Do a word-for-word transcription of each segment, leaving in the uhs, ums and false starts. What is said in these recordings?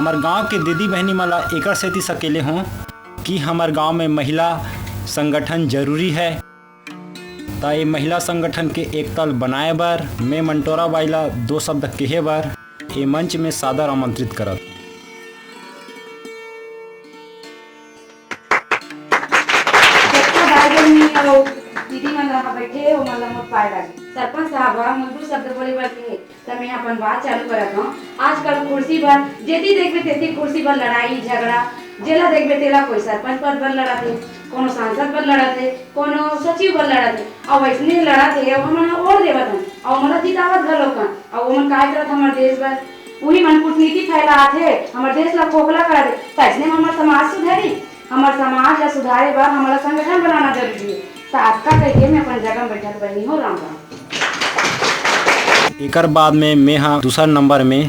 हमर गांव के दीदी बहिनी मन ला एकर सेती सकेले हों कि हमर गांव में महिला संगठन जरूरी है। त ए महिला संगठन के एकता ल बनाए बर मैं मंटोरा बाई ला दो शब्द कहे बर ए मंच में सादर आमंत्रित करत। जतका भाई बहिनी अउ दीदी मन रहा बैठे हे, ओमन ला मोर पाय लागे। सरपंच साहब ह मोर दू शब्द बोले बर कहे, त मैं अपन बात चालू करत हौं। आजकल कुर्सी बर जेती देखबे तेती कुर्सी बर लड़ाई झगड़ा, जेला देखबे तेला कोई सरपंच पद बर लड़त हे, कोनो सांसद बर लड़त हे, कोनो सचिव बर लड़त हे, अउ अइसने लड़त हे, अउ हमन ह ओढ़ देवत हन, अउ ओमन ला जितावत घलोक हन, अउ ओमन काय करत हमर देश बर? उही मन कूटनीति फैलात हे, हमर देश ला खोखला कर दे, त अइसने म हमर समाज सुधरी? हमर समाज ला सुधारे बर हमला संगठन बनाना जरूरी हे। त अतका कहिके मैं अपन जगह म बैठत बहिनी हो, राम राम। एकर बाद में मैं हा दूसर नंबर में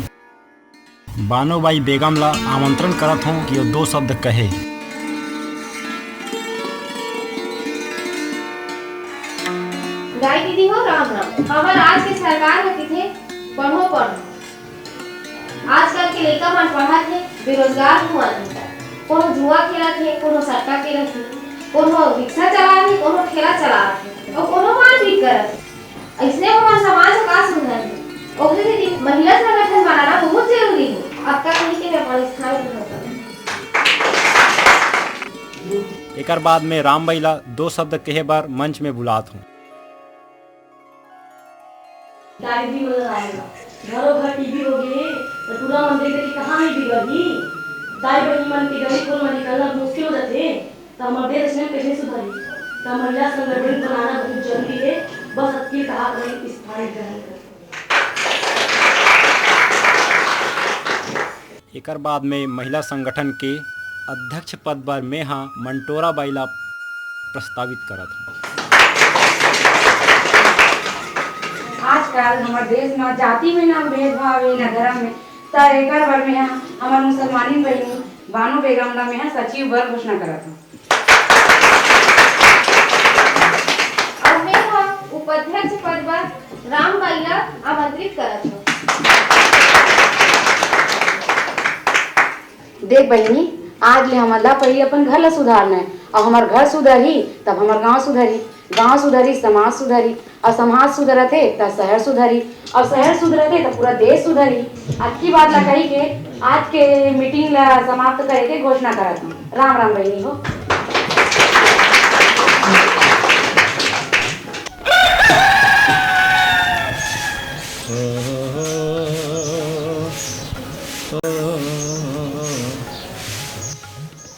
बानोबाई बेगम ला आमंत्रण करत हौं कि वो दो शब्द कहे। दाई दीदी हो, राम राम। हमर आज के सरकार ह किथे पढ़ो पढ़ो। आजकल के लइका मन पढ़त हे, बेरोजगार घुमत हे। कोनो जुआ खेलत हे, कोनो सट्टा खेलत हे, कोनो रिक्शा चलात हे, कोनो ठेला चलात हे, अउ कोनो मारपीट करत हे। अइसने हमर समाज ह का सुधरही? ओकरे सेती महिला संगठन बनाना बहुत जरूरी हे। अतका कहिके मैं अपन स्थान ग्रहण करत हौं। एकर बाद में रामबाई ला दो शब्द कहे बर मंच में बुलात हौं। दाई दीदी मन ला राम राम। घरो घर टीवी हो गे, त टूरा मन देख देख के कहाँ नइ बिगड़ही? दाई बहिनी मन के गली खोर म निकलना मुश्किल हो जाथे। त हमर देश अइसने कइसे सुधरही? त महिला संगठन बनाना बहुत जरूरी हे। बस अतकी कहात मैं स्थान ग्रहण करत हौं। एकर बाद में महिला संगठन के अध्यक्ष पद बर मैं हा मंटोरा बाई ला प्रस्तावित करत हौं। आजकल हमर देश म जाति में ना भेदभाव हे, ना धर्म में, त एकर बर मैं हा हमर मुसलमानिन बहिनी बानो बेगम ला मैं हा सचिव बर घोषणा करत हौं। अउ मैं ह उपाध्यक्ष पद बर रामबाई ला आमंत्रित करत हौं। देख बहिनी, आज ले हमन ला पहिली अपन घर ला सुधारना हे, अउ हमर घर सुधरही, तब हमर गांव सुधरही, गांव सुधरही, समाज सुधरही, अउ समाज सुधरत हे, त शहर सुधरही, अउ शहर सुधरत हे, त पूरा देश सुधरही। अतकी बात ला कहिके आज के मीटिंग ला समाप्त करे के घोषणा करत हौं। राम राम बहिनी हो।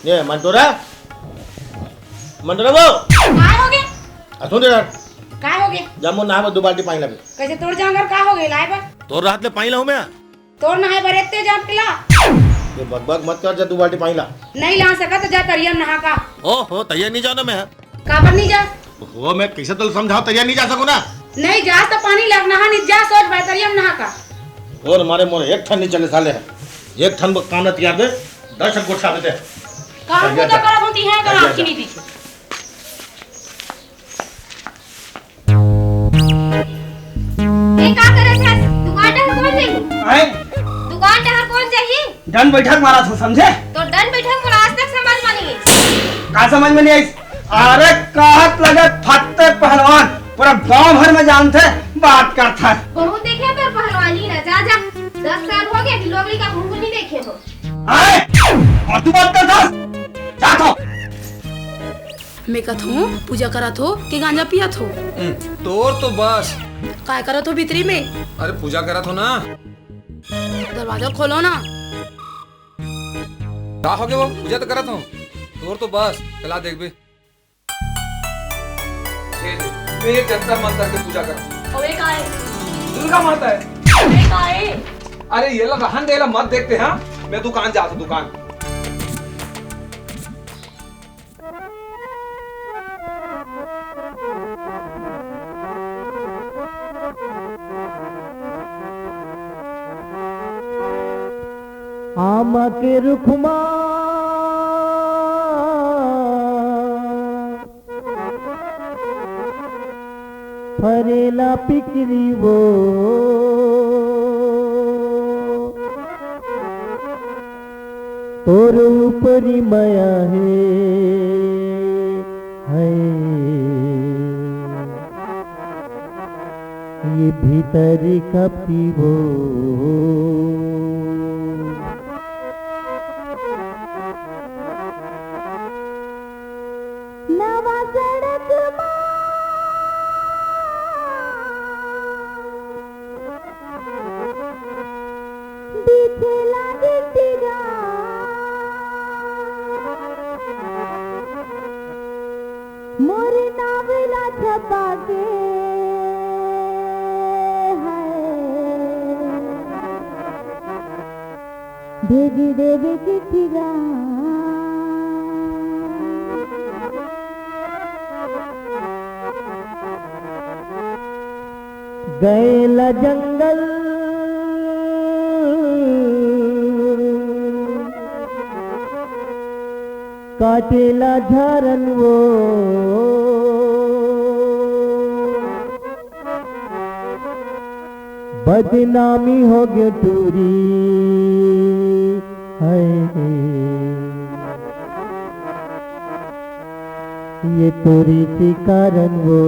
ये मंटोरा, मंटोरा वो। काय हो गे? आ, सुन रे यार। काय हो गे? जा मोर नहाए बर दू बाल्टी पानी लाबे। कइसे तोर जांगर का हो गे लाए बर? तोर रहत ले पानी लाऊं मैं? तोर नहाए बर एते जांगर ला। ये बकबक मत कर, जा दू बाल्टी पानी ला। नइ ला सकत, जा तरिया म नहा का। ओहो, तरिया नइ जांव ना मैं। काबर नइ जा? वो मैं कइसे तोला समझावंव, तरिया नइ जा सकंव ना। नइ जा त पानी ला नहा, नइ जा सोच भाई, तरिया म नहा का। तोर मारे मोर एक ठन नइ चले साले ह। एक ठन काम ला तियार दे, दस ठन गोठिया देते। काम तरिया तो जा। करत हंव, तिहां का तरिया आँखी जा। नइ दिखे। ए, का करत हस? दुकान डहर कोन जाही? आय? दुकान डहर कोन जाही? डन बैठक मारत हंव, समझे? तोर डन बैठक मोला आज तक समझ म नइ आइस। का समझ म नइ आइस? अरे, कहत लगत फत्ते पहलवान, पूरा गांव भर म जानथे, बात करथस। बहुत देखे तोर पहलवानी ला, जा, जा। दस साल हो गे, अभी लोग लइका घूम नइ देखे हो। आय, अउ तू बात करथस? जात हंव। मैं कथंव, पूजा करत हो कि गांजा पियत हो? हम्म, तोर तो बस। काय करत हो भीतरी में? अरे, पूजा करत हंव ना। दरवाजा खोलो ना। का हो गे वो? पूजा तो करत हंव। तोर तो बस, चला देखबे। ये ले, मैं ये जंतर मंतर के पूजा करत हंव। अउ ये का हे? दुर्गा माता हे। अउ ये का हे? अरे, ये ला रहन दे, ये ला मत देखते, हाँ? मैं दुकान जात हंव, दुकान। आमा के रुख मा फरेला पिकरी वो। तोर ऊपरी मया हे, हे। ये भीतरी कपटी वो। नवा सड़क मा बीचे लागे टिगा, मोर नाम ला छपा के हाय, भेज देबे चिट्ठी ला। गए ला जंगल काटे ला झारन वो, बदनामी हो गयो टूरी है। ये तोरी के कारण वो।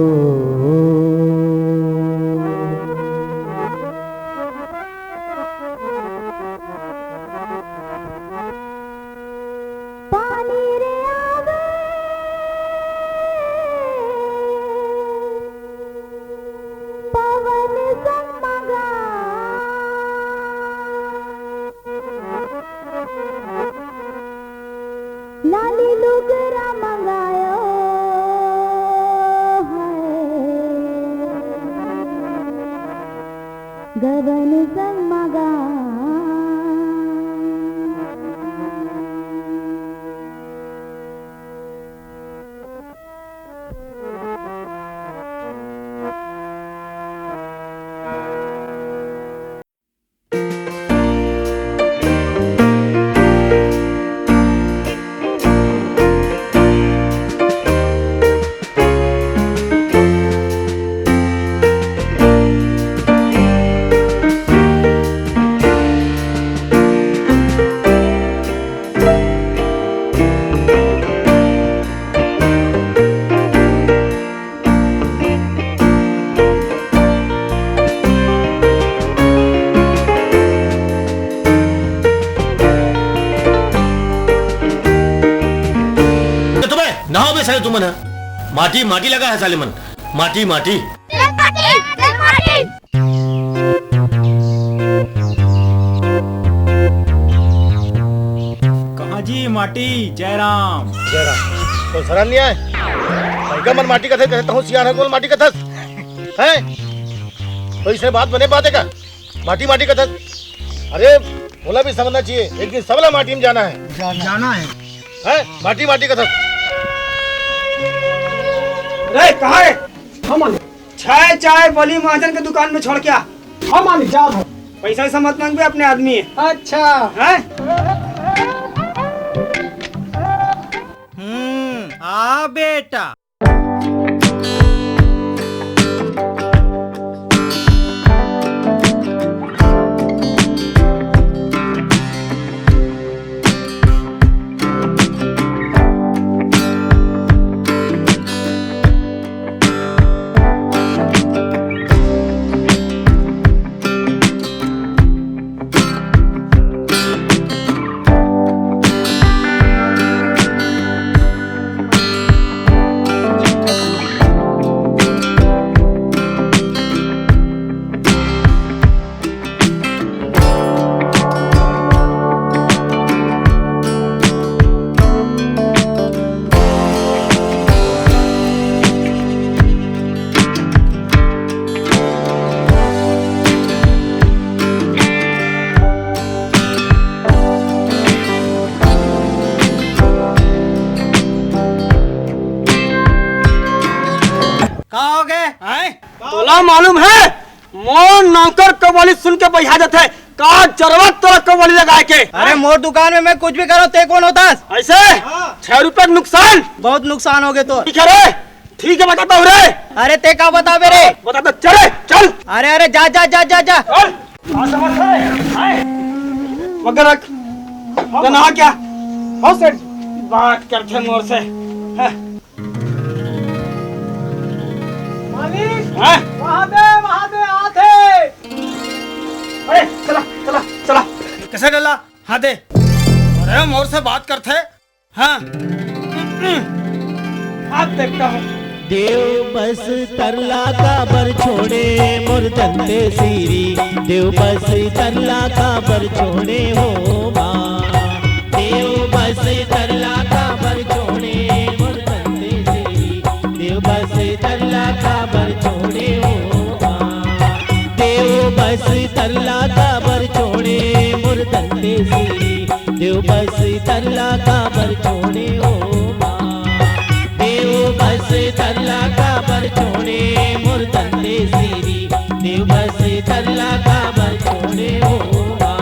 पानी रे आवे, पवन संग मगा। लाली लुगरा मंगायो है, गबन संग मगा। तो बे, नहाओ बे साले तुमन ह। माटी, माटी लगा है साले मन। माटी, माटी। कहाँ जी माटी, जयराम? जयराम, तो शरण नहीं आए? लइका मन माटी कथे, कथे तहूँ सियान है, बोल माटी कथस? हैं? तो इसे बात बने बात है का? माटी, माटी कथस? अरे, बोला भी समझना चाहिए, एक दिन सबला माटी में जाना है। जाना है। हैं? माटी, माटी कथस? अरे, कहाँ है? हम आने। चाय, चाय बली महाजन के दुकान में छोड़ के आ। हम आने, जाओ भाई। पैसा वैसा मत मांगबे, अपने आदमी है। अच्छा। हैं? हम्म, आ बेटा। का हो गे? हैं? तोला मालूम है, मोर नौकर कव्वाली सुन के बइहा जाथे। का जरूरत तोला कव्वाली लगाए के? अरे, मोर दुकान में मैं कुछ भी करूँ, ते कौन होता? ऐसे? हाँ। छह रुपए के नुकसान। बहुत नुकसान हो गए तो। ठीक है रे, ठीक है, बताता हूँ रे। अरे, ते का बताबे रे? बताता, चल रे, चल। अरे, अरे, जा, जा, जा, जा, जा। चल। कहाँ समझ रहा है? हैं? मगर रख। तना क्या? हो सेठ, बात करथे मोर से। हाँ। मालिक, हाँ? वहाँ दे, वहाँ दे, आथे। अरे, चला, चला, चला। कैसे डला? हाँ दे। अरे, मोर से बात करथे। हाँ। अब देखता हूँ। देव बस तरला काबर छोड़े मोर दंते सिरी, देव बस तरला काबर छोड़े हो माँ। देव बस तरला काबर छोड़े मोर दंते सिरी, देव बस तरला काबर छोड़े हो माँ। देव बस तरला काबर छोड़े मोर दंते सिरी, देव बस तरला काबर छोड़े हो माँ। देव बस तरला काबर छोड़े मोर दंते सिरी, देव बस तरला काबर छोड़े हो माँ।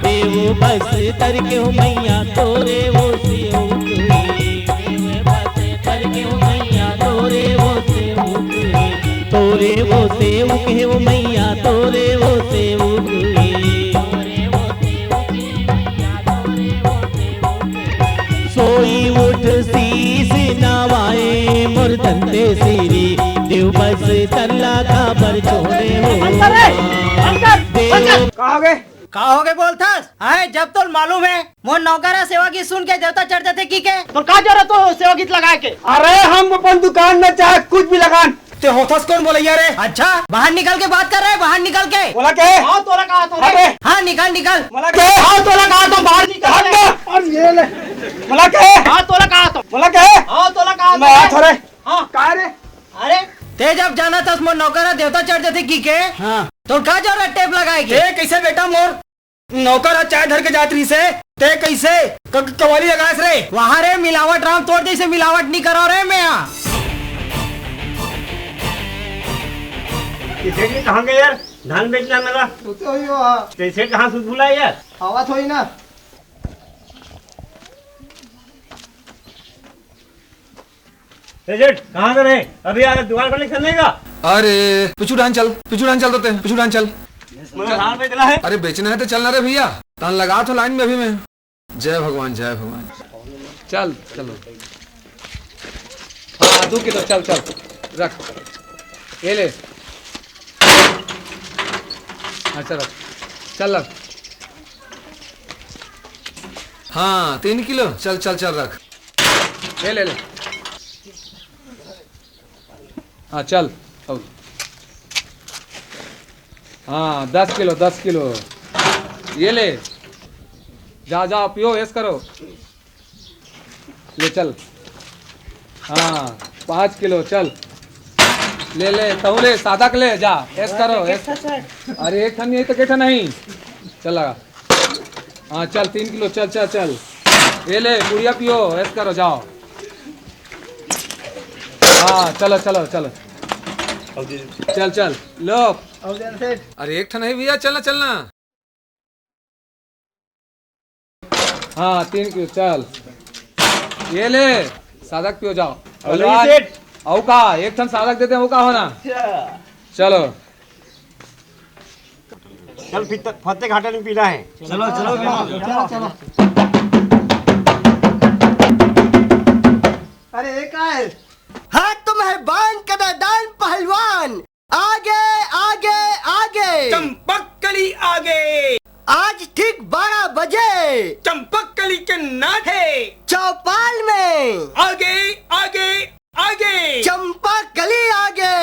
देव बस तर के हो मैया तोरे वो सेवक हे। देव बस तर के हो मैया तोरे वो सेवक हे। तोरे वो सेवक हे वो मैया तोरे वो सेवक हे। सोई उठ शीश नवाए मोर दंते सिरी, देव बस तरला काबर छोड़े हो। शंकर रे, शंकर, देव शंकर। का हो गए? का हो गए बोलथस? आए, जब तोल मालूम है, मोर नौकर ह सेवा गीत सुन के देवता चढ़ जाथे की के? तोर का जरूरत हो सेवा गीत लगाए के? अरे, हम अपन दुकान में चाहे कुछ भी लगान, ते होथस कौन बोलैया रे? अच्छा, बाहर निकल के बात कर रहे, बाहर निकल के। बोला के? हाँ, तोला कहा था। अबे। हाँ, निकल, निकल। बोला के? हाँ, तोला कहा था, बाहर निकल। हट ना। और ये ले। बोला के? हाँ, तोला कहा था। बोला के? हाँ, तोला कहा था। मैं हाथ रे। हाँ। का रे? अरे। ते जब जाना था मोर नौकर ह देवता चढ़ जाथे की के? हाँ। तोर का जरूरत टेप लगाए के? ते कैसे बेटा मोर नौकर ह चाय धर के जात रहिस हे, ते कइसे क-, क-, कवाली लगास रे? वहाँ रे मिलावट राम, तोर जइसे मिलावट नइ करव रे मैं हा। ए सेठ जी, कहाँ गए यार? धान बेचना हे मेला। होते होई हो, हाँ। ते सेठ कहाँ सुध भुलाए यार? आवत होई ना। ए जेठ, कहाँ से रहे? अभी आ दुकान पर नहीं चलने का? अरे, पिछू डाहन चल, पिछू डाहन चल तो ते, पिछू डाहन चल। मतलब धान बेचना है? अरे, बेचना है तो चलना रे भैया, धान लगा तो लाइन में अभी मैं। जय भगवान, जय भगवान। चल, चलो। हाँ, दो किलो, चल, चल, रख, ये ले। हाँ, चल, रख, चल, रख। हाँ, तीन किलो, चल, चल, चल, रख। ले, ले, ले। हाँ, चल। अब। हाँ, दस किलो, दस किलो। ये ले। जा, जा, पियो, ऐश करो। ले, चल। हाँ, पाँच किलो, चल। ले, ले, तहूँ ले, सादा के ले, जा। ऐश करो, ऐश। अरे, एक ठन नहीं तो के ठन नहीं। चल, लगा। हाँ, चल, तीन किलो, चल, चल, चल। ये ले, पुड़िया पियो, ऐश करो, जाओ। हाँ, चलो, चलो, चलो। चल, चल, लो। अरे, एक ठन है भैया, चलना, चलना। हाँ, तीन किलो, चल। ये ले, सादा के पियो, जाओ। अरे, पहलवान, सेठ। अउ का, एक ठन सादा के देते हैं, वो का होना? अच्छा। चलो। चल, फिर तक फतेह घाटा में पीना है। चलो, चलो, चलो, चलो। अरे, ये का है? हाँ, तुम है बान कदा दान पहलवान। आगे, आगे, आगे। चंपक कली आगे। आज ठीक बारह बजे। चंपक कली के नाच है। चौपाल में। आगे, आगे, आगे। चंपा कली आगे।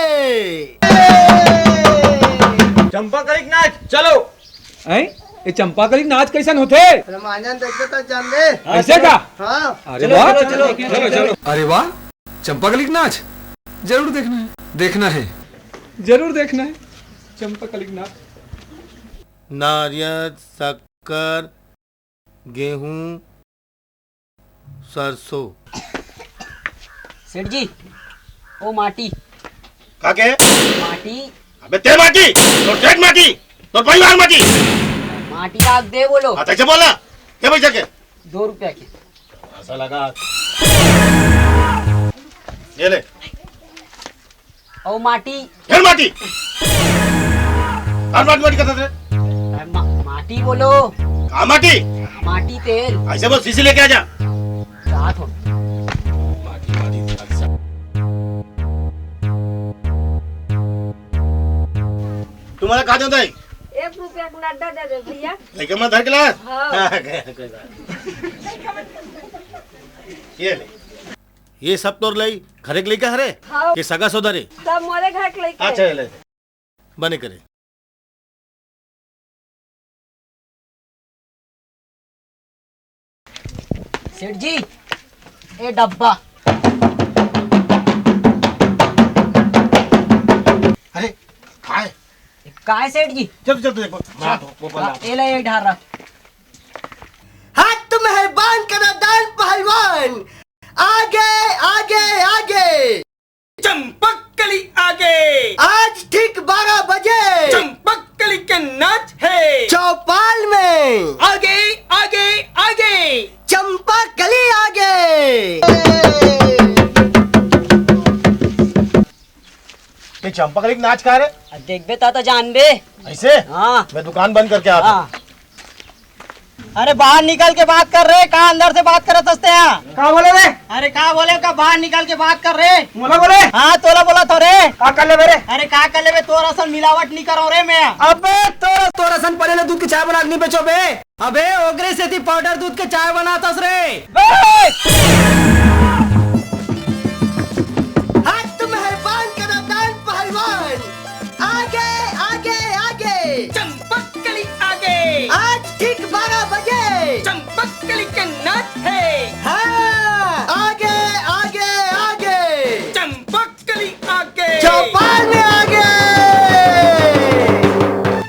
चंपा कली के नाच, चलो। हैं? ये चंपा कली के नाच कैसन होथे? अरे मांझन देख के तो जान ले। कैसे का? हाँ। अरे चलो, वाह। चलो, चलो, चलो, चलो। अरे वाह, चंपा कली के नाच जरूर देखना है, देखना है, जरूर देखना है चंपा कली के नाच। नारियल, शक्कर, गेहूं, सरसों। सेठ जी, ओ माटी। का के? माटी। अबे ते माटी, तोर सेठ माटी, तोर परिवार माटी। माटी का आप दे बोलो। हाँ, तो ऐसे बोला, के पैसा के? दो रुपया के। ऐसा लगा। ये ले। ओ माटी। फिर माटी। और माटी, माटी करता थे? अरे मा-, माटी बोलो। का माटी? माटी तेल। ऐसे बोल, सीसी लेके आ जा। साथ हो। तुम्हारा कहा देता है? एक रुपया का नड्डा दे दे भैया। लेके मत धर गिलास। हाँ। हाँ, गया, कोई बात नहीं। ये ले। ये सब तोर लई, घरे के लइका हरे? हाँ। ये सगा सोदर हे? सब मोरे घर के लइका। अच्छा, ये ले। बने करे। सेठ जी, ए डब्बा। अरे, काय? काय सेठ जी? चल, चल, चल, वो, वो, वो, हाँ, ए ले, ए ढार रहा। हाथ में है बांध का दान पहलवान, आगे, आगे, आगे। चंपक कली आगे। आज ठीक बारह बजे। चंपक कली के नाच है। चौपाल में। आगे, आगे, आगे। चंपा कली आगे। ये चंपा कली के नाच का रे? देखबे ता, ता जानबे। ऐसे? हाँ। मैं दुकान बंद करके आता हूँ। हाँ। अरे बाहर निकल के बात कर रे, का अंदर से बात करत हस ते हा? का बोले बे? अरे का बोले, का बाहर निकल के बात कर रे। मोला बोले? हाँ, तोला बोलत हों रे। का कर लेबे रे? अरे का कर लेबे, तोर असन मिलावट नी करंव रे मैं। अबे तोर, तोर असन पढ़े ले दूध के चाय बना के नी बेचों बे। अबे ओकरे सेती पाउडर दूध के चाय बनात हस रे। हाथ में है बांध का दान पहलवान। आगे, आगे, आगे। चंपक कली आगे। आज ठीक बारह बजे। चंपक कली के नाच है। हाँ, आगे, आगे, आगे। चंपक कली आगे। चौपाल में आगे।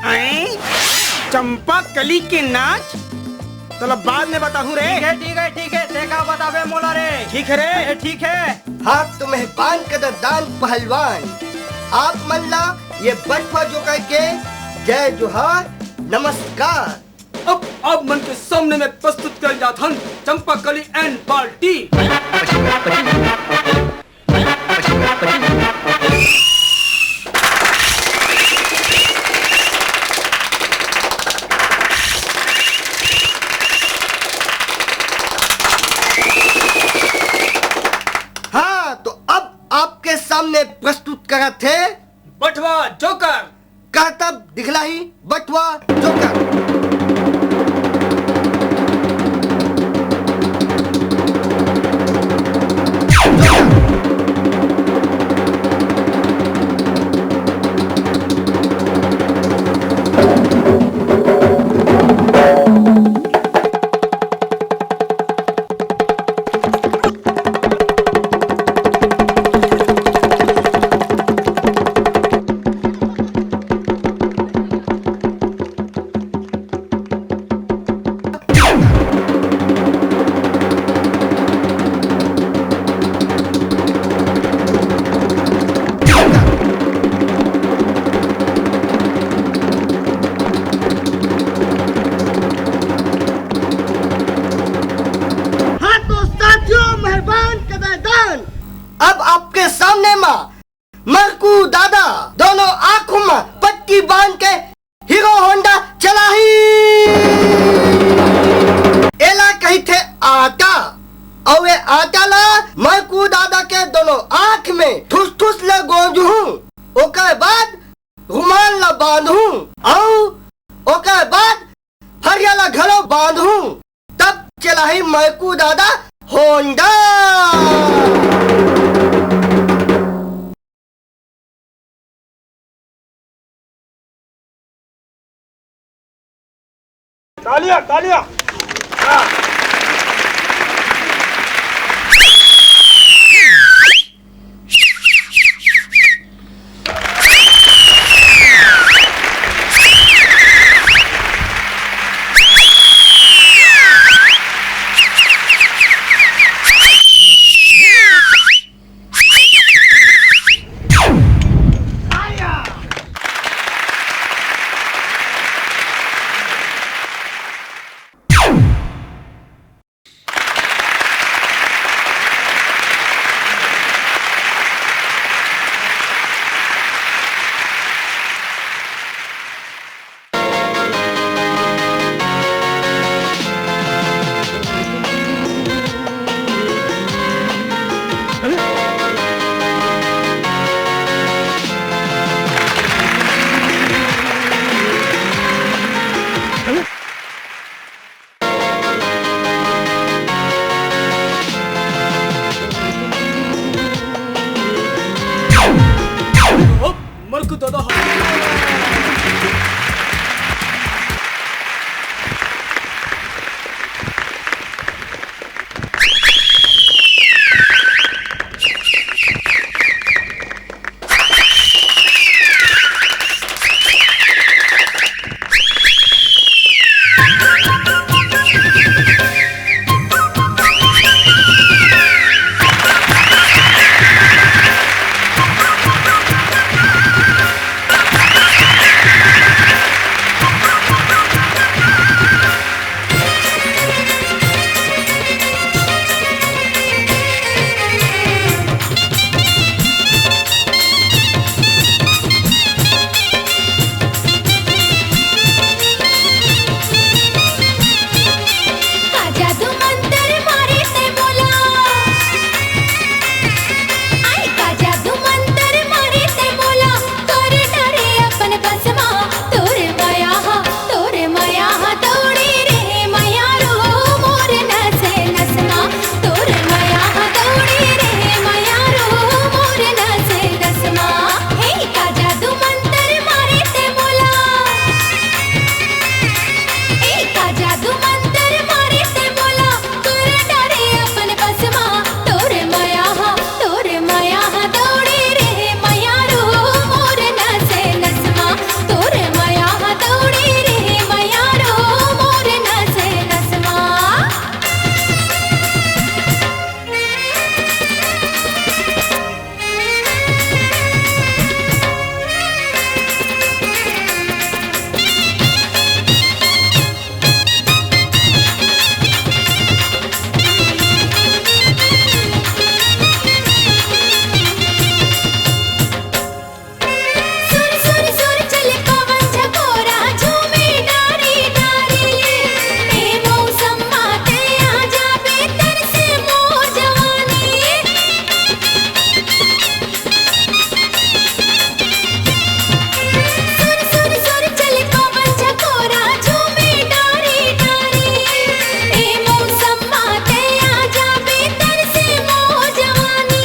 आए? चंपक कली के नाच? तोला बाद में बताहूँ रे। ठीक है, ठीक है, ठीक है, ते का बताबे मोला रे। ठीक है रे। अरे ठीक है। हाँ, तो मेहरबान कदरदान पहलवान, आप मन ला ये बटवा जोकर के जय जोहार, नमस्कार। अब आप मन के सामने में प्रस्तुत कर जात हन चंपा कली एंड बाल्टी। हाँ, तो अब आपके सामने प्रस्तुत करत हे बटवा जोकर। करतब दिखलाही बटवा जोकर। हाँ तो साथियों, मेहरबान कदरदान, अब आपके सामने मा मरकू दादा दोनों आँखों मा पट्टी बांध के हीरो होंडा चलाही। एला कहिथे आटा। अउ ए आटा ला मरकू दादा के दोनों आँख में ठुस ठुस ले गोंजहूँ। ओकर बाद रुमाल ला बांधहूँ। अउ ओकर बाद फरिया ला घलो बांधहूँ। तब चलाही मरकू दादा होंडा। तालियां, तालियां। एक दादा ह। का जादू मंतर मारे ते मोला, आई का जादू मंतर मारे ते मोला, कर डरे अपन बस मा, तोर मया हा, तोर मया हा दौड़े रे मया रो मोर नस नस मा, तोर मया हा दौड़े रे मया रो मोर नस नस मा, हे का जादू मंतर मारे ते मोला। ए का जादू मंतर मारे ते मोला, कर डरे अपन बस मा, तोर मया हा, तोर मया हा दौड़े रे मया रो मोर नस नस मा, तोर मया हा दौड़े रे मया रो मोर नस नस मा। सुर सुर सुर चले पवन झकोरा, झूमे डारी डारी। ए मौसम मा ते आ जाबे, तरसे मोर जवानी। सुर सुर सुर चले पवन झकोरा, झूमे डारी डारी। ए मौसम मा ते आ जाबे, तरसे मोर जवानी।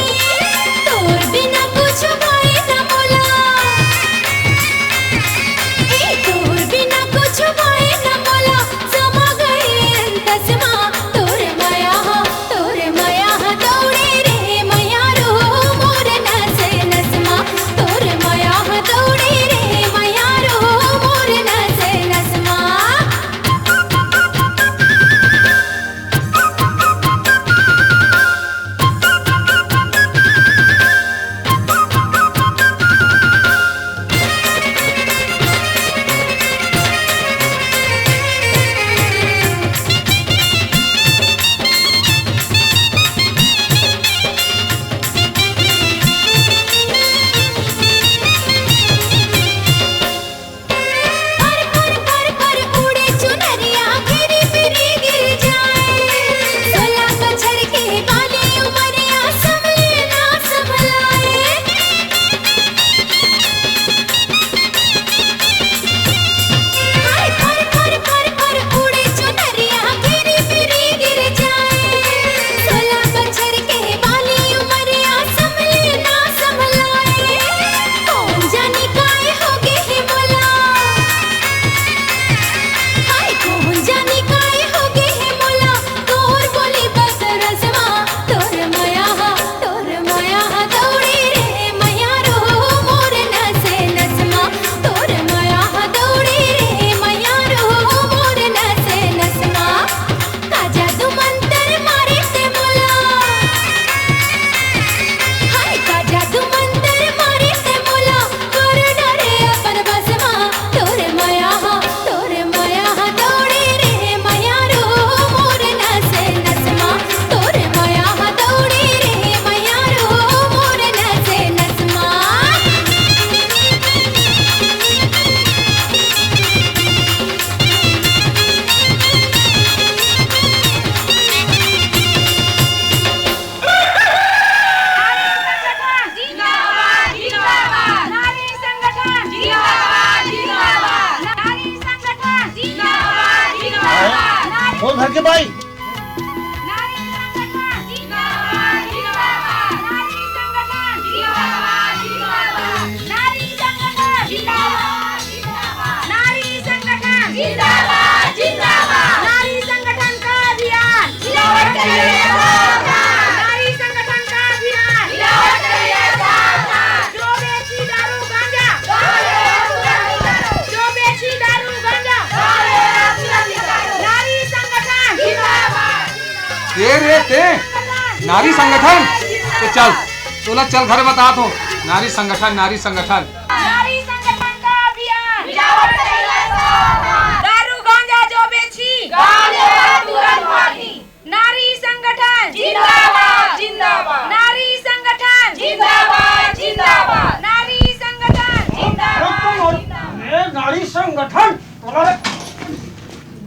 तोर बिना कुछ भाए न मोला। ए तोर बिना कुछ भाए न मोला। समा गए अंतस मा तोर मया हा, तोर मया हा दौड़े रे मया रो मोर नस नस मा। तोर मया हा दौड़े रे मया रो मोर नस नस मा। फर फर फर फर उड़े चुनरिया, घिरी पिरी गिर जाए। सोला बछर के बाली उमरिया, संभले ना संभलाए। हाय फर फर फर फर उड़े चुनरिया, घिरी पिरी गिर जाए। सोला बछर के बाली उमरिया, संभले ना संभलाए। कोन जानी काय होगे हे मोला। हाय, कोन जानी काय होगे हे मोला। तोर बोली बस रस मा, तोर मया हा, तोर मया हा दौड़े रे मया रो मोर नस नस मा। तोर मया हा दौड़े रे मया रो मोर नस नस मा। का जादू मंतर मारे ते मोला। हाय, का जादू मंतर मारे ते मोला। कर डरे अपन बस मा। तोर मया हा, तोर मया हा दौड़े रे मया रो मोर नस नस मा। तोर मया हा दौड़े रे मया रो मोर नस नस मा। नारी संगठन जिंदाबाद, जिंदाबाद। नारी संगठन जिंदाबाद, जिंदाबाद। नारी संगठन जिंदाबाद, जिंदाबाद। नारी बोल घर के भाई। नारी संगठन जिंदाबाद, जिंदाबाद। नारी संगठन जिंदाबाद, जिंदाबाद। नारी संगठन ते नारी संगठन? तो चल, तोला चल घर बतात हों। नारी संगठन, नारी संगठन। नारी संगठन का अभियान। दारू गांजा जो बेची, गांजा तुरंत भागी। नारी संगठन जिंदाबाद, जिंदाबाद। नारी संगठन जिंदाबाद, जिंदाबाद। नारी संगठन जिंदाबाद, जिंदाबाद। ए, नारी संगठन, तोला रे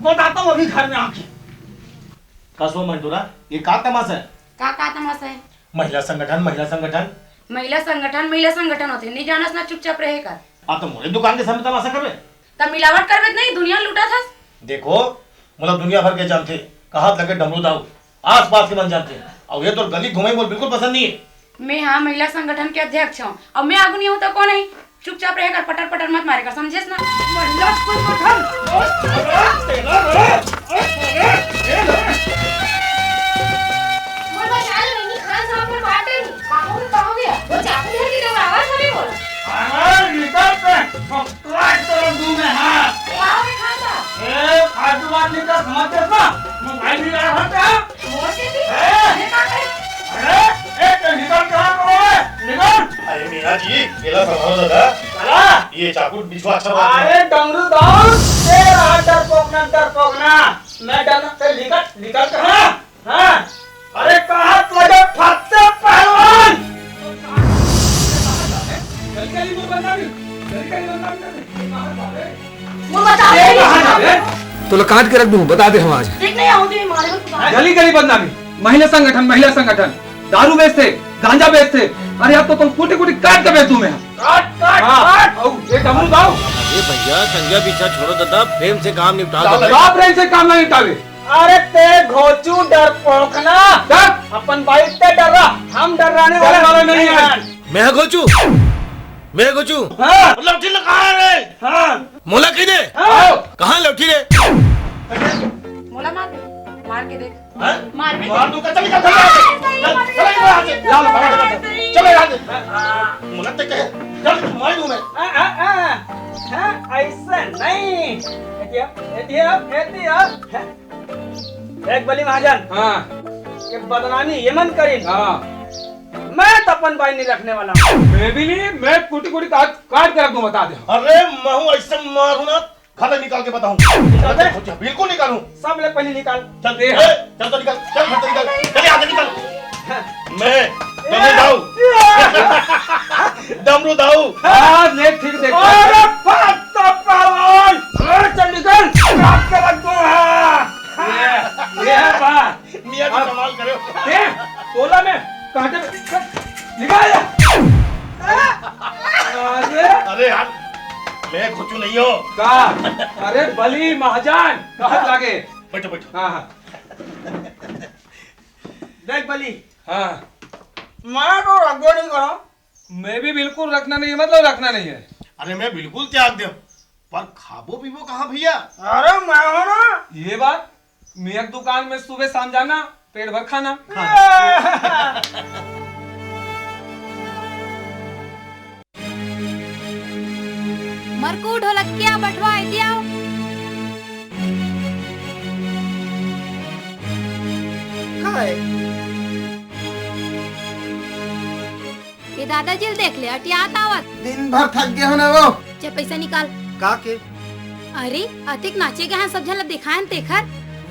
बताता हूँ अभी घर में आके। कस वो मंटूरा, ये का तमाशा है? का, का तमाशा है? महिला संगठन, महिला संगठन। महिला संगठन, महिला संगठन होथे, नहीं जानस ना, चुपचाप रहे कर। आ, तो मोरे दुकान के सामने तमाशा करबे? त मिलावट करबे त नहीं, दुनिया लुटत हस। देखो, मोला दुनिया भर के जानथे, कहत लगे डमरू दाऊ, आस पास के मन जानथे। अउ ये तोर गली घुमाई मोला बिल्कुल पसंद नहीं है। मैं हा महिला संगठन के अध्यक्ष हूँ, अब मैं आगू नहीं हूँ तो कौन है? चुपचाप रहे कर, पटर पटर मत मारे कर, समझेस ना? महिला संगठन। मोर बचा ले, नहीं खान साहब पर बाटे नहीं। कहाँ हो, कहाँ हो गया? वो चाकू धर के दौड़ावा सभी बोल। अरे, निकल पे, काट तो दूं मैं, हाँ। क्या हो गया खान साहब? ए, फालतू बात नहीं कर, समझ गया ना? मोबाइल भी रहा था क्या? मोर के भी? ए! ये का करे? अरे, ए, तो निकल कहाँ को है? निकल! अरे मीना जी, एला संभालो दादा। चला। ये चाकू बिछवा अच्छा बात है। अरे डमरू दाऊ, तेरा डरपोक ना, डरपोक ना। मैं डर, ते निकल, निकल कहाँ? हाँ? अरे कहाँ तुझे फंसते पहलवान? गली गली में बदनामी, गली गली में बदनामी कर रहे। वो बता ये रहे कहाँ हैं। जा रहे हैं? तो लो काट के रख दूं, बता दे हम आज। देख नहीं आओ तो ये मारे को सुधार। गली गली बदनामी, महिला संगठन, महिला संगठन, दारू बेचते, गांजा बेचते, अरे अब तो तुम कुटी कुटी काट के बेच दूं मैं। काट, काट, हाँ, काट। आओ, ये डमरू दाऊ। अरे भैया, संज्ञा पीछा छोड़ो दादा, प्रेम से काम निपटा दो भाई। का प्रेम से काम ना निपटावे? अरे ते घोचू डरपोकना। चुप। अपन बाइक ते डर रहा, हम डर रहने वाले वाला नहीं है। मैं घोचू, मैं घोचू। हाँ। मतलब ढील कहाँ है रे? हाँ। मोला कही दे। हाँ। कहाँ लौठी रे? मोला मार दे, मार के देख। हैं? मार भी मार दूंगा, चल निकल, चल यहाँ से। चल, चल यहाँ से। ला, ला, फटाफट, फटाफट। चलो यहाँ से। मोला ते कहे, चल, मार दूं मैं। आ, आ, आ। हाँ, ऐसा नहीं। एतिया, एतिया, एतिया। देख बली महाजन। हाँ। ये बदनामी ये मन करिन। हाँ। मैं तो अपन बाई नहीं रखने वाला हूँ। मैं भी नहीं, मैं कुटी कुटी काट, काट के रख दूं, बता दे। अरे, महू ऐसे मारू ना, खाना निकाल के बताऊं। निकाल दे। बिल्कुल निकालूं। सब ले पहले निकाल। चल दे। ए, चल तो निकल, चल घर से निकल, चल यहाँ से निकल। मैं, मैं जाऊं। डमरू दाऊ। हाँ, देख ठीक देख। अरे बाप तो पावन। अरे चल निकल। काट के रख दूं, हाँ। ये, ये बात। मियाँ जी अब कमाल करे हो। ए, तोला में कांटे में निकाल। अरे। अरे यार, मैं कुछ नहीं हो। का? अरे बली महाजन, कहत लागे। बैठो, बैठो। हाँ, हाँ। देख बली। हाँ। मैं तो रखबो नहीं करो। मैं भी बिल्कुल रखना नहीं है, मतलब रखना नहीं है। अरे मैं बिल्कुल त्याग दे, पर खाबो पीबो कहाँ भैया? अरे मैं हो ना। ये बात, मैं एक दुकान में सुबह शाम जाना, पेट भर खाना। मरकू ढोलकिया बठवा एती आओ। काय? ये दादाजी ल देख ले, अटियात आवत। दिन भर थक गए हो ना वो। चे पैसा निकाल। का के? अरे, अतिक नाचे गए हैं, सब झन ल दिखायन तेखर।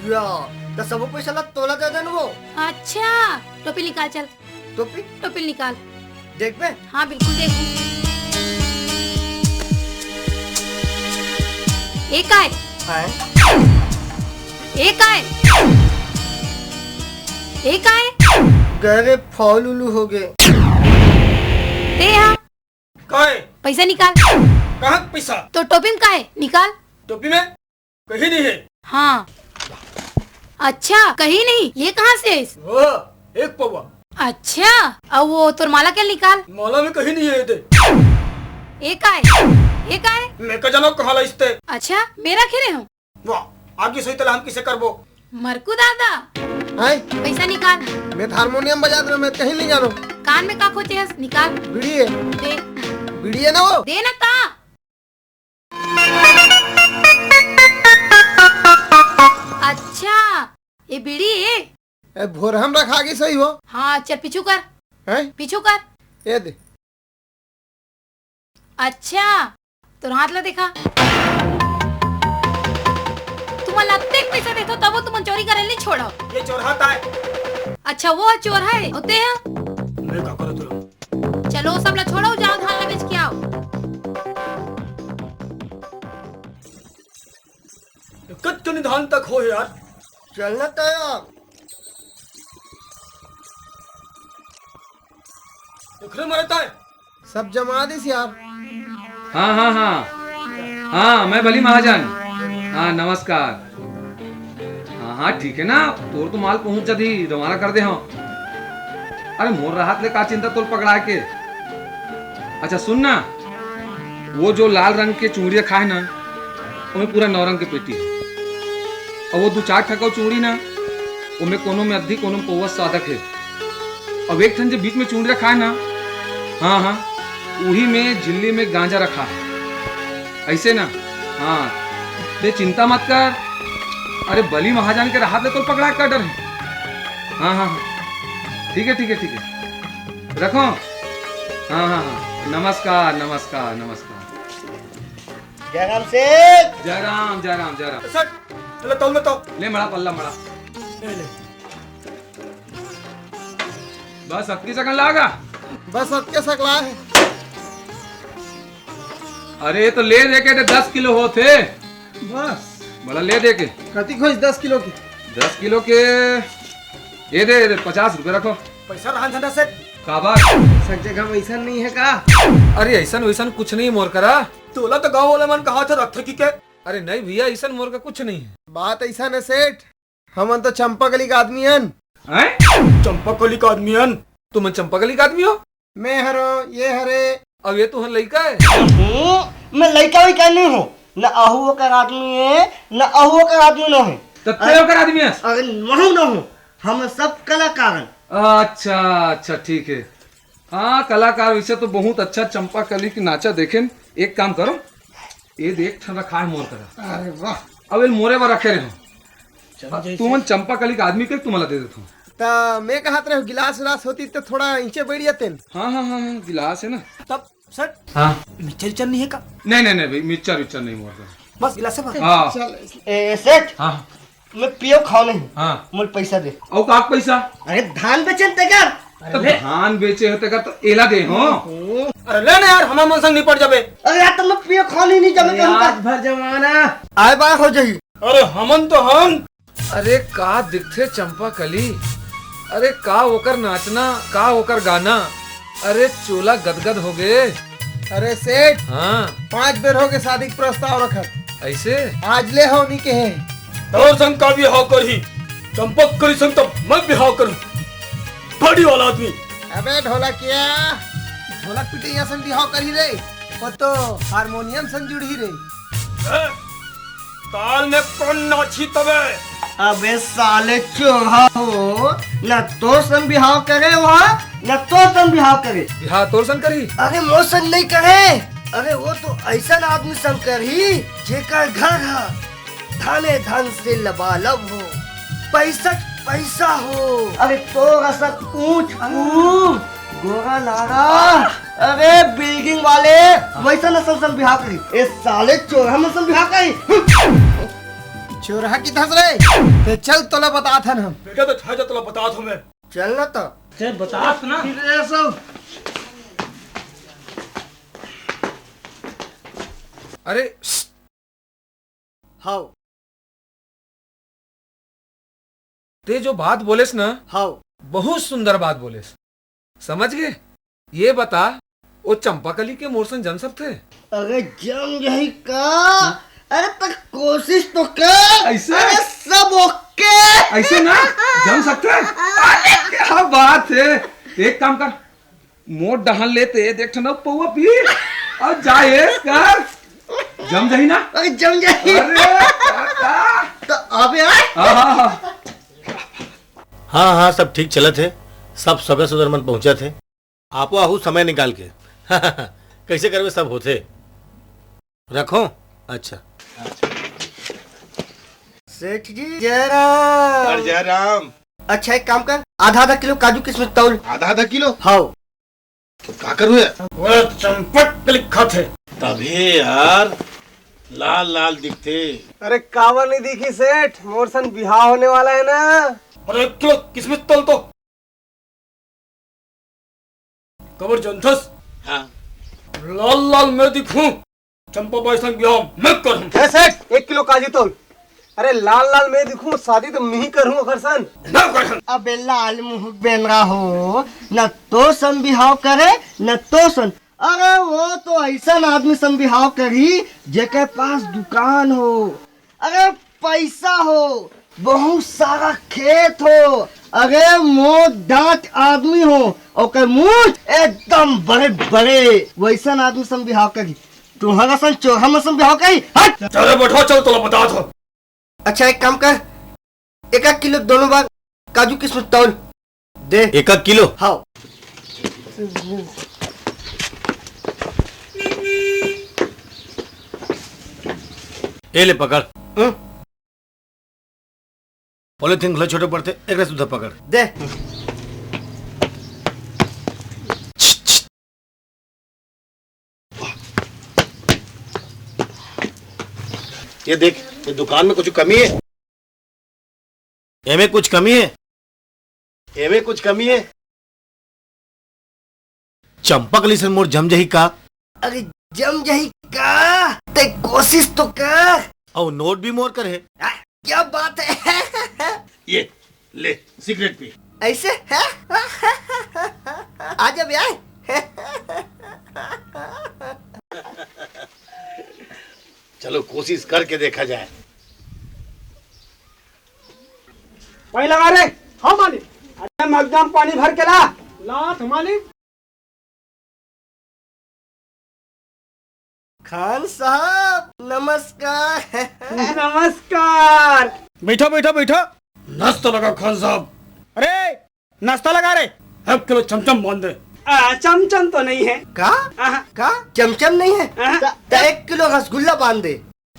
या, त सबो पैसा ल तोला दे देन वो। अच्छा, टोपी निकाल चल। टोपी? टोपी निकाल। देखबे? हाँ, बिल्कुल देखूं। ए काय? हैं? ए काय? ए काय? गए रे, फॉल उलू हो गए। ते हा? काय? पैसा निकाल। कहाँ पैसा? तो टोपी में काय? निकाल। टोपी में? कहीं नहीं है। हाँ। अच्छा, कहीं नहीं, ये कहाँ से है? वो, एक पौवा। अच्छा, अब वो तोर माला के निकाल। माला में कहीं नहीं है, दे। ए काय? ए काय? मैं का जानो कहाँ ला इसते। अच्छा, मेरा खेले हो? वाह, आगे सही तला हम किसे करबो? मरकू दादा। हैं? पैसा निकाल। मैं हारमोनियम बजात रहो, मैं कहीं नहीं जानो। कान में का खोचे हस? निकाल। बीड़ी है। दे। बीड़ी है ना वो? दे ना ता। अच्छा, ये बीड़ी है? ए, भोरहम रखा गिस होही वो। हाँ, चल पीछू कर। हैं? पीछू कर। ये दे। अच्छा, तोर हाथ ला देखा। तुमन ला अतेक पैसा देथो, तबो तुमन चोरी करे नहीं छोड़ो। ये चोरहा ताय। अच्छा, वो चोरहा हे, होते हैं। मैं का करो तुम? चलो, सब ला छोड़ो, जाओ धान ला बेच के आओ। कतनी धान तक हो यार? चलना तो यार। एकरे मरता है। सब जमा दिस यार। हाँ, हाँ, हाँ। हाँ, मैं बली महाजन। हाँ, नमस्कार। हाँ, हाँ, ठीक है ना, तोर तो माल पहुंच जाती, रवाना कर दे हम। अरे, मोर राहत ले का चिंता तोर पकड़ा के। अच्छा, सुन ना, वो जो लाल रंग के चूड़िया खाए ना, ओमे पूरा नौ रंग के पेटी हे। अउ वो दू चार ठका चूड़ी ना, ओमे कोनो में अद्धी, कोनो में पौवा सादक हे। अउ एक ठन जे बीच में चूड़ी रखा हे ना, हाँ, हाँ, उही में झिल्ली में गांजा रखा हे। अइसे ना, हाँ, ते चिंता मत कर। अरे, बली महाजन के राहत ले तो पकड़ा का डर हे। हाँ, हाँ, हाँ, ठीक है, ठीक है, ठीक है, रखो। हाँ, हाँ, हाँ, नमस्कार, नमस्कार, नमस्कार। जय राम सेठ। जय राम, जय राम, जय राम। सेठ, ले तौल, ले तौल। ले मड़ा, पल्ला मड़ा। ले, ले। बस अतकी सकन लागा? बस अतके सकला हे। अरे, तो ले दे के तो दस किलो होथे। बस। बोला, ले दे के। कतिक होइस दस किलो के? दस किलो के, ये दे, ये दे, पचास रुपये रखो। पैसा रहन धंधा सेठ। काबर? सब जगह वैसा नहीं है का? अरे, ऐसन वैसन कुछ नहीं मोर करा। तोला तो गाँव वाले मन कहा था रखथे कि के? अरे नहीं भैया, ऐसन मोर का कुछ नहीं है। बात ऐसा न सेठ, हमन तो चंपाकली के आदमी हन। हैं? चंपाकली के आदमी हन? तुमन चंपाकली के आदमी हो? मैं हरो, ये हरे। अब ये तुहर लइका है? हम्म, मैं लइका वइका नहीं हूँ, न अहू ओकर आदमी है, न अहू ओकर आदमी न है। त ते ओकर आदमी हस? अरे महू न हूँ, हम सब कलाकार हन। अच्छा, अच्छा, ठीक है। हाँ, कलाकार वैसे तो बहुत अच्छा चंपाकली की नाचा देखेन। एक काम करो, ये देख ठन रखा है मोर करा। अरे वाह। अब ये मोरे बर रखे रहे हो। चलो जैसे तुमन चंपाकली का आदमी के तुमला दे देता हूँ। त मैं कहत रहे हूँ, गिलास उलास होती तो थोड़ा इंचे बैठ जाते न। हाँ, हाँ, हाँ, हाँ, गिलास है ना। तब सर, हाँ। मिक्सचर विक्सचर नहीं है का? नहीं, नहीं, नहीं भाई, मिक्सचर विक्सचर नहीं मोर करा। बस गिलास है बस। हाँ। चल। ए, सेठ, हाँ। मैं पियो खाओ नहीं। हाँ। मोल पैसा दे। अउ का पैसा? अरे धान बेचन तेकर। तो अरे। धान बेचे हो तेकर तो एला दे हो। अरे ले ना यार, हमार मन संग निपट जाबे। अरे यार, तुम लोग पियो खाओ नहीं, नहीं जमे अरे करूँगा। रात भर जमाना। आए बाय हो जाई। अरे हमन तो हन। अरे का दिखथे चंपाकली? अरे का ओकर नाचना, का ओकर गाना? अरे चोला गदगद हो गे। अरे सेठ, हाँ। पांच बेर हो गे शादी के प्रस्ताव रखत। ऐसे? आज ले हो नहीं कहे। तोर संग का बिहाव करही? चंपाकली संग तब मैं बिहाव करूं। बड़ी वाला आदमी। अबे ढोलकिया, ढोलक पिटैया संग बिहाव करही रे, वो तो हारमोनियम संग जुड़ही रे। ए, ताल में कौन नाची तबे? अबे साले चोरहा हो, न तोर संग बिहाव करे वहाँ, न तोर संग बिहाव करे। बिहाव तोर संग करही? अरे मोर संग नहीं करे, अरे वो तो ऐसा आदमी संग करही जेकर घर ह धाने धन से लबालब हो, पैसा पैसा हो। अरे तोर असन ऊंच ऊंच गोरा नारा, अरे बिल्डिंग वाले वैसा नस्ल से बिहाव करी। ए साले चोरहा नस्ल बिहाव करी। चोरहा की धस रे, ते चल तोला बतात हन हम। बेटा तो ठहर जा, तोला बतात हूं मैं। चल ना तो। चल बतात ना। फिर ये सब। अरे हाव। ते जो बात बोलेस ना, हाव। बहुत सुंदर बात बोलेस। समझ गे? ये बता, वो चंपाकली के मोर संग जम सकथे? अरे जम जाही का? हाँ? अरे त कोशिश तो कर। ऐसे? अरे सब ओके। ऐसे ना? जम सकथे? अरे क्या बात है। एक काम कर, मोर डहन ले ते देख ठन पौवा पी अउ जाए कर। जम जाही ना? अरे जम जाही। अरे काका। तो अबे आ। हाँ, हाँ, हाँ। हाँ, हाँ, सब ठीक चलत हे, सब सगा सुदर मन पहुंचत हे। आपो आहू समय निकाल के। कैसे करबे, सब होथे। रखो। अच्छा। सेठ जी, जय राम। अरे जय राम। अच्छा, एक काम कर, आधा आधा किलो काजू किशमिश तौल। आधा आधा किलो? हाँ। तो का करूँ यार? वो चंपक लिखा थे। तभी यार, लाल लाल दिखते। अरे काबर नहीं दिखी सेठ, मोर सन बिहाव होने वाला है ना। अरे एक किलो किशमिश तौल तो। कबर जनथस? हाँ। लाल लाल मैं दिखूं, चंपा बाई संग बिहाव मैं करूं। ए सेठ, एक किलो काजू तौल। अरे लाल लाल मैं दिखूं, शादी तो मैं ही करूं ओकर सन। ना करूं। अबे लाल मुंह बेंदरा हो, न तो सन बिहाव करे, न तो सन। अरे वो तो ऐसा आदमी सन बिहाव करी, जेकर पास दुकान हो, अरे पैसा हो, बहुत सारा खेत हो, अरे मोट डांट आदमी हो, ओकर मूछ एकदम बड़े बड़े, वैसन आदमी सन बिहाव करी। तुम्हारा सन चोरहा मन सन बिहाव करी। हट। चलो बैठो, चल तोला बता दो। अच्छा, एक काम कर, एक एक किलो दोनों बार काजू किशमिश तौल दे। एक एक किलो? हाँ। ए ले पकड़। हम्म। पॉलीथीन घलो छोटे पड़ते, एक रस उधर पकड़। दे। ये देख, ये दुकान में कुछ कमी है? एमे कुछ कमी है? एमे कुछ कमी है? चंपा कली सन मोर जम जही का? अरे जम जही का? ते कोशिश तो कर। और नोट भी मोर कर है। आ, क्या बात है? ये ले, सिगरेट पी। ऐसे? आ जा बे, आ। चलो, कोशिश करके देखा जाए। पानी लगा रे। हाँ मालिक। अरे मग में पानी भर के ला। लात मालिक। खान साहब, नमस्कार। नमस्कार। बैठो, बैठो, बैठो। नाश्ता लगा खान साहब। अरे, नाश्ता लगा रे। एक किलो चमचम बांध दे। आ, चमचम तो नहीं है। का? आहा। का? चमचम नहीं है? आहा। त, त एक किलो रसगुल्ला बांध दे।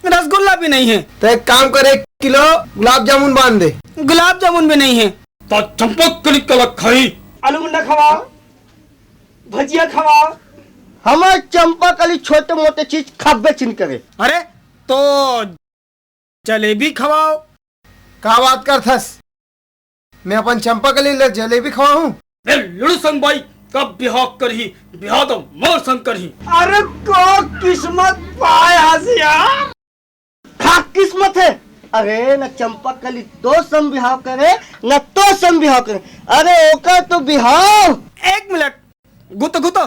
रसगुल्ला भी नहीं है। तो एक काम कर, एक किलो गुलाब जामुन बांध दे। गुलाब जामुन भी नहीं है। तो चंपा कली कला खाई। आलू गुंडा खवाओ, भजिया खवाओ। हमर चंपा कली छोटे मोटे चीज खाबे चिन करे। अरे तो जलेबी खवाओ। का बात करथस? मैं अपन चंपा कली ले जलेबी खवाहूं? ए लुड़ू संग बाई, कब बिहाव करही? बिहाव तो मोर संग करही। अरे को किस्मत पाए हस यार। का किस्मत है? अरे न चंपा कली तो संग बिहाव करे, न तो संग बिहाव करे। अरे ओकर तो बिहाव। एक मिनट, गुतो गुतो।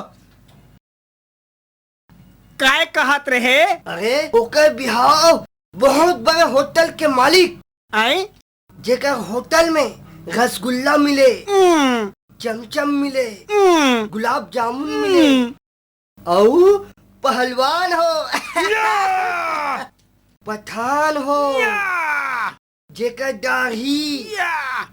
काय कहत रहे? अरे ओकर बिहाव बहुत बड़े होटल के मालिक। आए? जेकर होटल में रसगुल्ला मिले, हम्म। चमचम मिले, हम्म। गुलाब जामुन मिले, हम्म। अऊ पहलवान हो, या! पठान हो, या! जेकर दाढ़ी, या!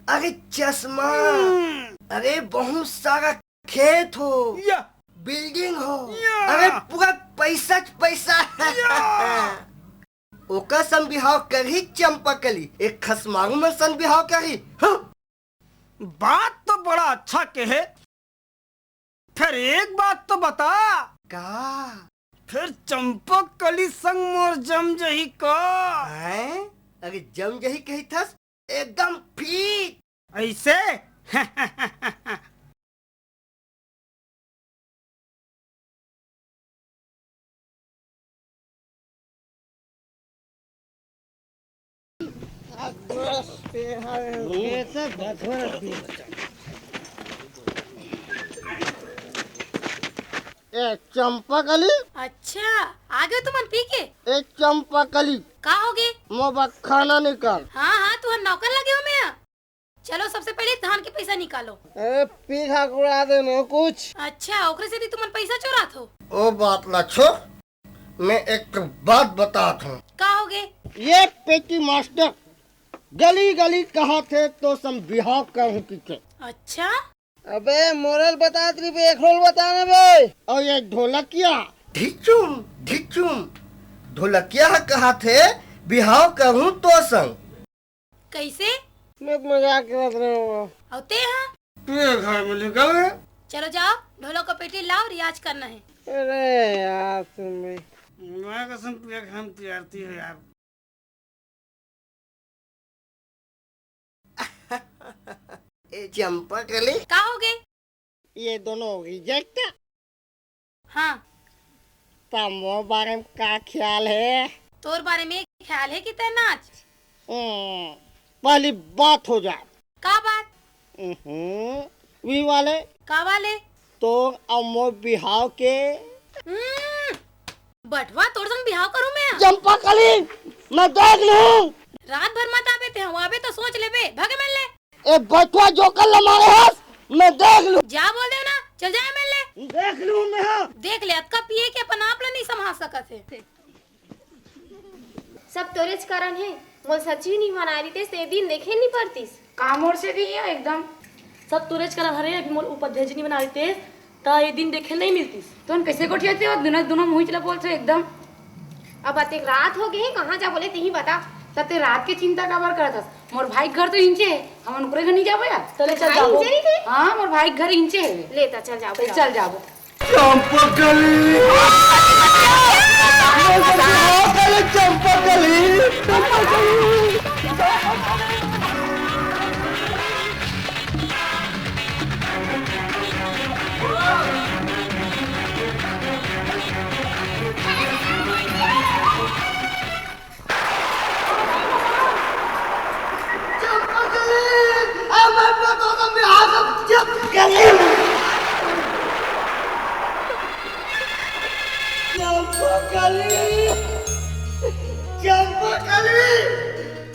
अरे चश्मा, हम्म। अरे बहुत सारा खेत हो, या! बिल्डिंग हो, या! अरे पूरा पैसा च पैसा। या! ओकर सन बिहाव करही चंपा कली, एक खसमारू मन सन बिहाव करही। हाँ। बात तो बड़ा अच्छा कहे, फिर एक बात तो बता। का? फिर चंपा कली संग मोर जम जही का? हैं? अरे जम जही कही थस, एकदम फिट। ऐसे? ए चंपा कली। अच्छा, आ गए तुमन पी के? ए चंपा कली। का हो गे? मोर बर खाना निकाल। हाँ हाँ, तुहर नौकर लगे हो मैं। चलो सबसे पहले धान के पैसा निकालो। ए पीठा कुड़ा दे न कुछ। अच्छा, ओकरे सेती तुमन पैसा चोरात हो? ओ बात ला छोड़, मैं एक ठो बात बतात हूँ। का हो गे? ये पेटी मास्टर गली गली कहा थे तो सम बिहाव कहूँ की थे। अच्छा। अबे मोरल बतात रही बे, एक रोल बताना बे। और ये ढोलकिया। ढिचुम ढिचुम। ढोलकिया ह कहा थे बिहाव कहूँ तो संग। कैसे? मैं तो मजाक करत रहे हूँ। अउ ते हा? तू ये घर में निकल गए। चलो जाओ, ढोलक का पेटी लाओ, रियाज करना है। अरे यार, सुन बे। मैं कसम, तू एक हम तैयारती हो यार। ए चंपा कली। का हो गए? ये दोनों रिजेक्ट। हाँ। त मोर बारे में का ख्याल है? तोर बारे में ख्याल है कि तै नाच? हम्म, पहली बात हो जाए। का बात? हम्म, वी वाले। का वाले? तोर अउ मोर बिहाव के। हम्म, बटवा, तोर संग बिहाव करूं मैं? चंपा कली, मैं देख लूं। रात भर मत आबे ते, आबे तो सोच लेबे, भागे मन ले। ए बटवा, जोकर ला मारे हस, मैं देख लूं। जा बोल दे ना, चल जाए मन ले। देख लूं मैं, हाँ। देख ले, अतका पिए के अपन आप ला नहीं संभाल सकत है। सब तोरेच कारण है, मोल सच्ची नहीं मना रही ते, से दिन देखे नहीं पड़तीस। का मोर से दी है एकदम। सब तोरेच कारण हरे, अभी मोल उपाध्याय जी नहीं बना रही ते, त ये दिन देखे नहीं मिलतीस। तुम कैसे गोठियाते हो? दोनों, दोनों मुंह चला बोलते हो एकदम। अब अतेक रात हो गए, कहाँ जा बोले तेही बता। त ते रात के चिंता काबर करत हस? मोर भाई घर तो इंचे है, हम ओकरे घर नहीं जाबो यार। चले चल भाई जाबो। इंचे नहीं थे? हाँ, मोर भाई घर इंचे है। ले त चल जाबो, चल जाबो। चंपकली। चंपकली। चंपकली, अब मैं अपना दोस्त बिहार को चंपकली। चंपकली, चंपकली,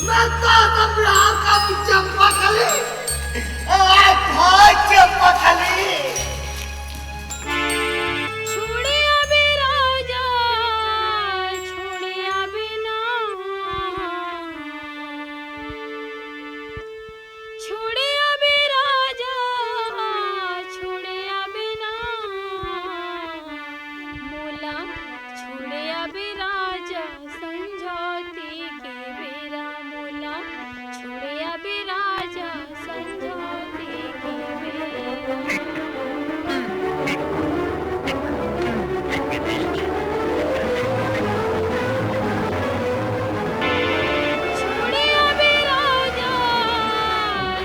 मैं तो अपना बिहार का चंपकली। आ, भाई चंपकली। छोड़े अबे राजा, छोड़े अबे ना। छोड़े अबे राजा, छोड़े अबे ना। मोला छोड़े अबे राजा, संझौती के बेरा मोला। छोड़े अबे राजा, संझौती के बेरा। छोड़े अबे राजा,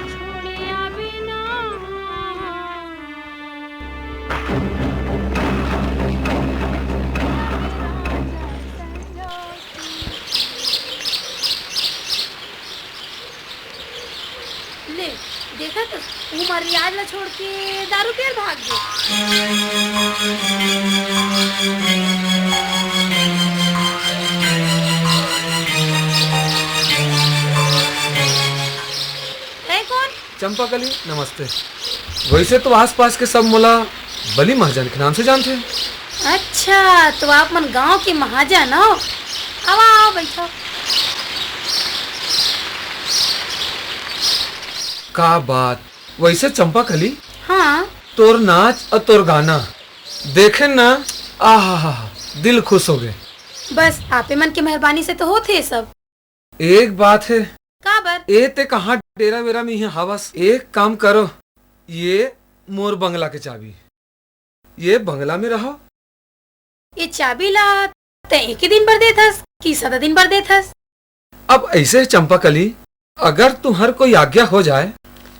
छोड़े अबे ना। ले, देखा तो, वो मरियाज ला छोड़ के दारू पियल भाग गए। है कौन? चंपाकली, नमस्ते। वैसे तो आसपास के सब मोला बली महाजन के नाम से जानथे। अच्छा, तो आप मन गांव के महाजन हो? आवा, आवा, बैठो। का बात? वैसे चंपाकली, हाँ। तोर नाच और तोर गाना देखे ना, आहा, दिल खुश हो गए। बस आपे मन के मेहरबानी से तो होथे सब। एक बात है। का बर? ए ते कहाँ डेरा वेरा में ही हवस? एक काम करो, ये मोर बंगला के चाबी, ये बंगला में रहो। ये चाबी ला ते एक ही दिन बर देथस कि सदा दिन बर देथस? अब ऐसे है चंपाकली, अगर तुम्हार कोई आज्ञा हो जाए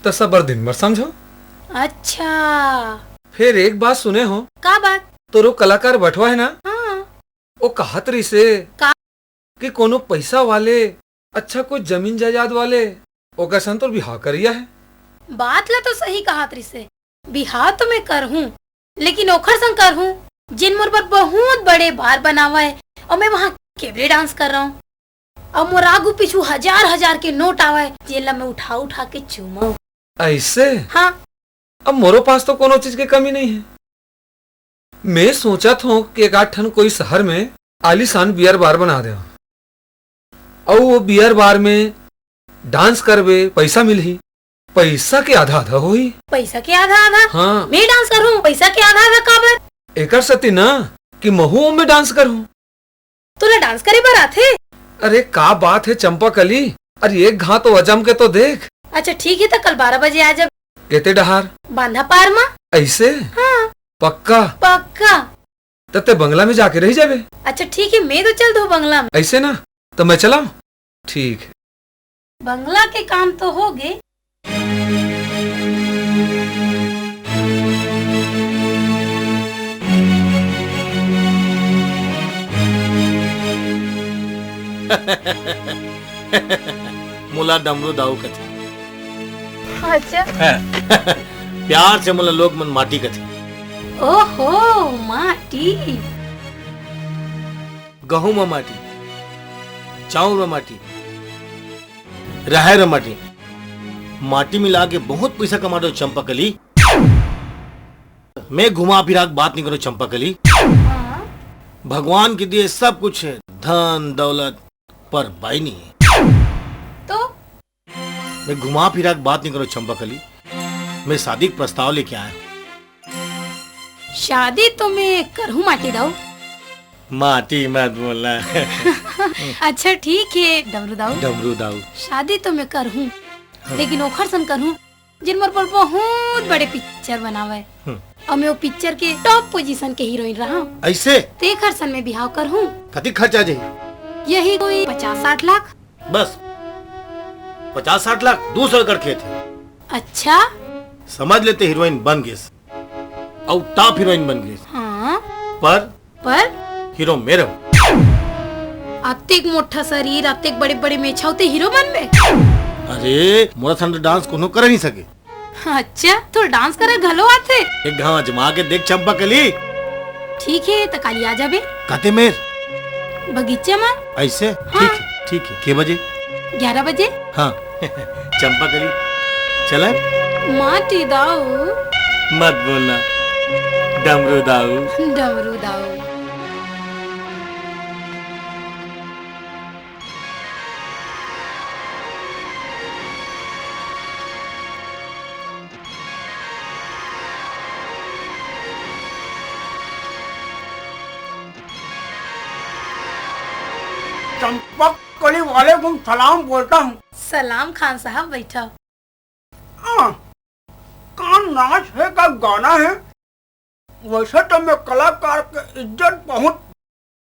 तो सबर दिन बर समझो। अच्छा। फिर एक बात सुने हो? का बात? तोरो कलाकार बटवा है ना? हाँ। वो कहत रहिसे का? कि कोनो पैसा वाले, अच्छा कोई जमीन जायदाद वाले, ओकर संग तोर बिहाव करिया है। बात ला तो सही कहत रहिसे, बिहाव तो मैं करहूँ, लेकिन ओखर संग करहूँ, जेन मोर बर बहुत बड़े बार बनावय, और मैं वहाँ cabaret dance करहूँ, और मोर आगू पीछू हजार हजार के नोट आवय, जेन ला मैं उठा उठा के चूमहूँ। ऐसे? हाँ। अब मोरो पास तो कोनो चीज के कमी नहीं है। मैं सोचत हूँ कि एक आध ठन कोई शहर में आलीशान beer bar बना दे, अउ वो beer bar में dance करबे, पैसा मिलही, पैसा के आधा आधा होही। पैसा के आधा आधा? हाँ। मैं dance करहूँ, पैसा के आधा आधा काबर? एकर सेती ना कि महू ओमे dance करहूँ। तोला dance करे बर आथे? अरे का बात है चंपाकली, अरे एक घात तो अजम के तो देख। अच्छा ठीक हे, त कल बारह बजे आ जाबे। केते डहार? बांधा पार मा। ऐसे? हाँ। पक्का? पक्का। त ते बंगला में जाके रही जाबे। अच्छा ठीक हे, मैं तो चल दो बंगला में। ऐसे ना, त मैं चलाऊं? ठीक हे। बंगला के काम तो हो गे। मोला डमरू दाऊ कथे। अच्छा। प्यार से मोला लोग मन माटी कथे। ओहो, माटी। गहूं म माटी, चाउर म माटी, राहेर म माटी, माटी मिला के बहुत पैसा कमा दो चंपाकली। मैं घुमा फिरा के बात नहीं करूं चंपाकली। हाँ। भगवान के दिए सब कुछ है, धन दौलत, पर बाई नहीं है। तो? मैं घुमा फिरा के बात नहीं करूं चंपाकली, मैं शादी के प्रस्ताव लेके आया हूं। शादी तो मैं करहूं माटी दाऊ। माटी मत बोलना। अच्छा ठीक हे डमरू दाऊ। डमरू दाऊ। शादी तो मैं करहूं, हाँ। लेकिन ओखर सन करहूं जेन मोर बर बहुत बड़े पिक्चर बनावे। हम्म। अउ मैं वो पिक्चर के टॉप पोजीशन के हीरोइन रहूं। ऐसे? तेखर सन में बिहाव करहूं। कतिक खर्चा आ जाही? यही कोई पचास साठ लाख। बस पचास साठ लाख, दू सौ एकड़ खेत हे। अच्छा? समझ ले ते हीरोइन बन गेस, अउ टॉप हीरोइन बन गेस। हाँ। पर? पर? हीरो मैं रहूं। अतेक मोटा शरीर, अतेक बड़े बड़े मेछा, ते हीरो बनबे? अरे, मोर सन डांस कोनो करे नहीं सके। अच्छा, तोर डांस करे घलो आथे? एक घांव आजमा के देख चंपाकली। ठीक हे, त काली आ जाबे। कते मेर? बगीचा म। ऐसे? हाँ। ठीक हे, ठीक हे। के बजे? ग्यारह बजे। हाँ। चंपाकली, चला। माटी दाऊ। मत बोलना, डमरू दाऊ। डमरू दाऊ। चंपक कली वालेकुम सलाम बोलता हूँ। सलाम खान साहब, बैठो। हाँ, का नाच है, का गाना है? वैसे तो मैं कलाकार के इज्जत बहुत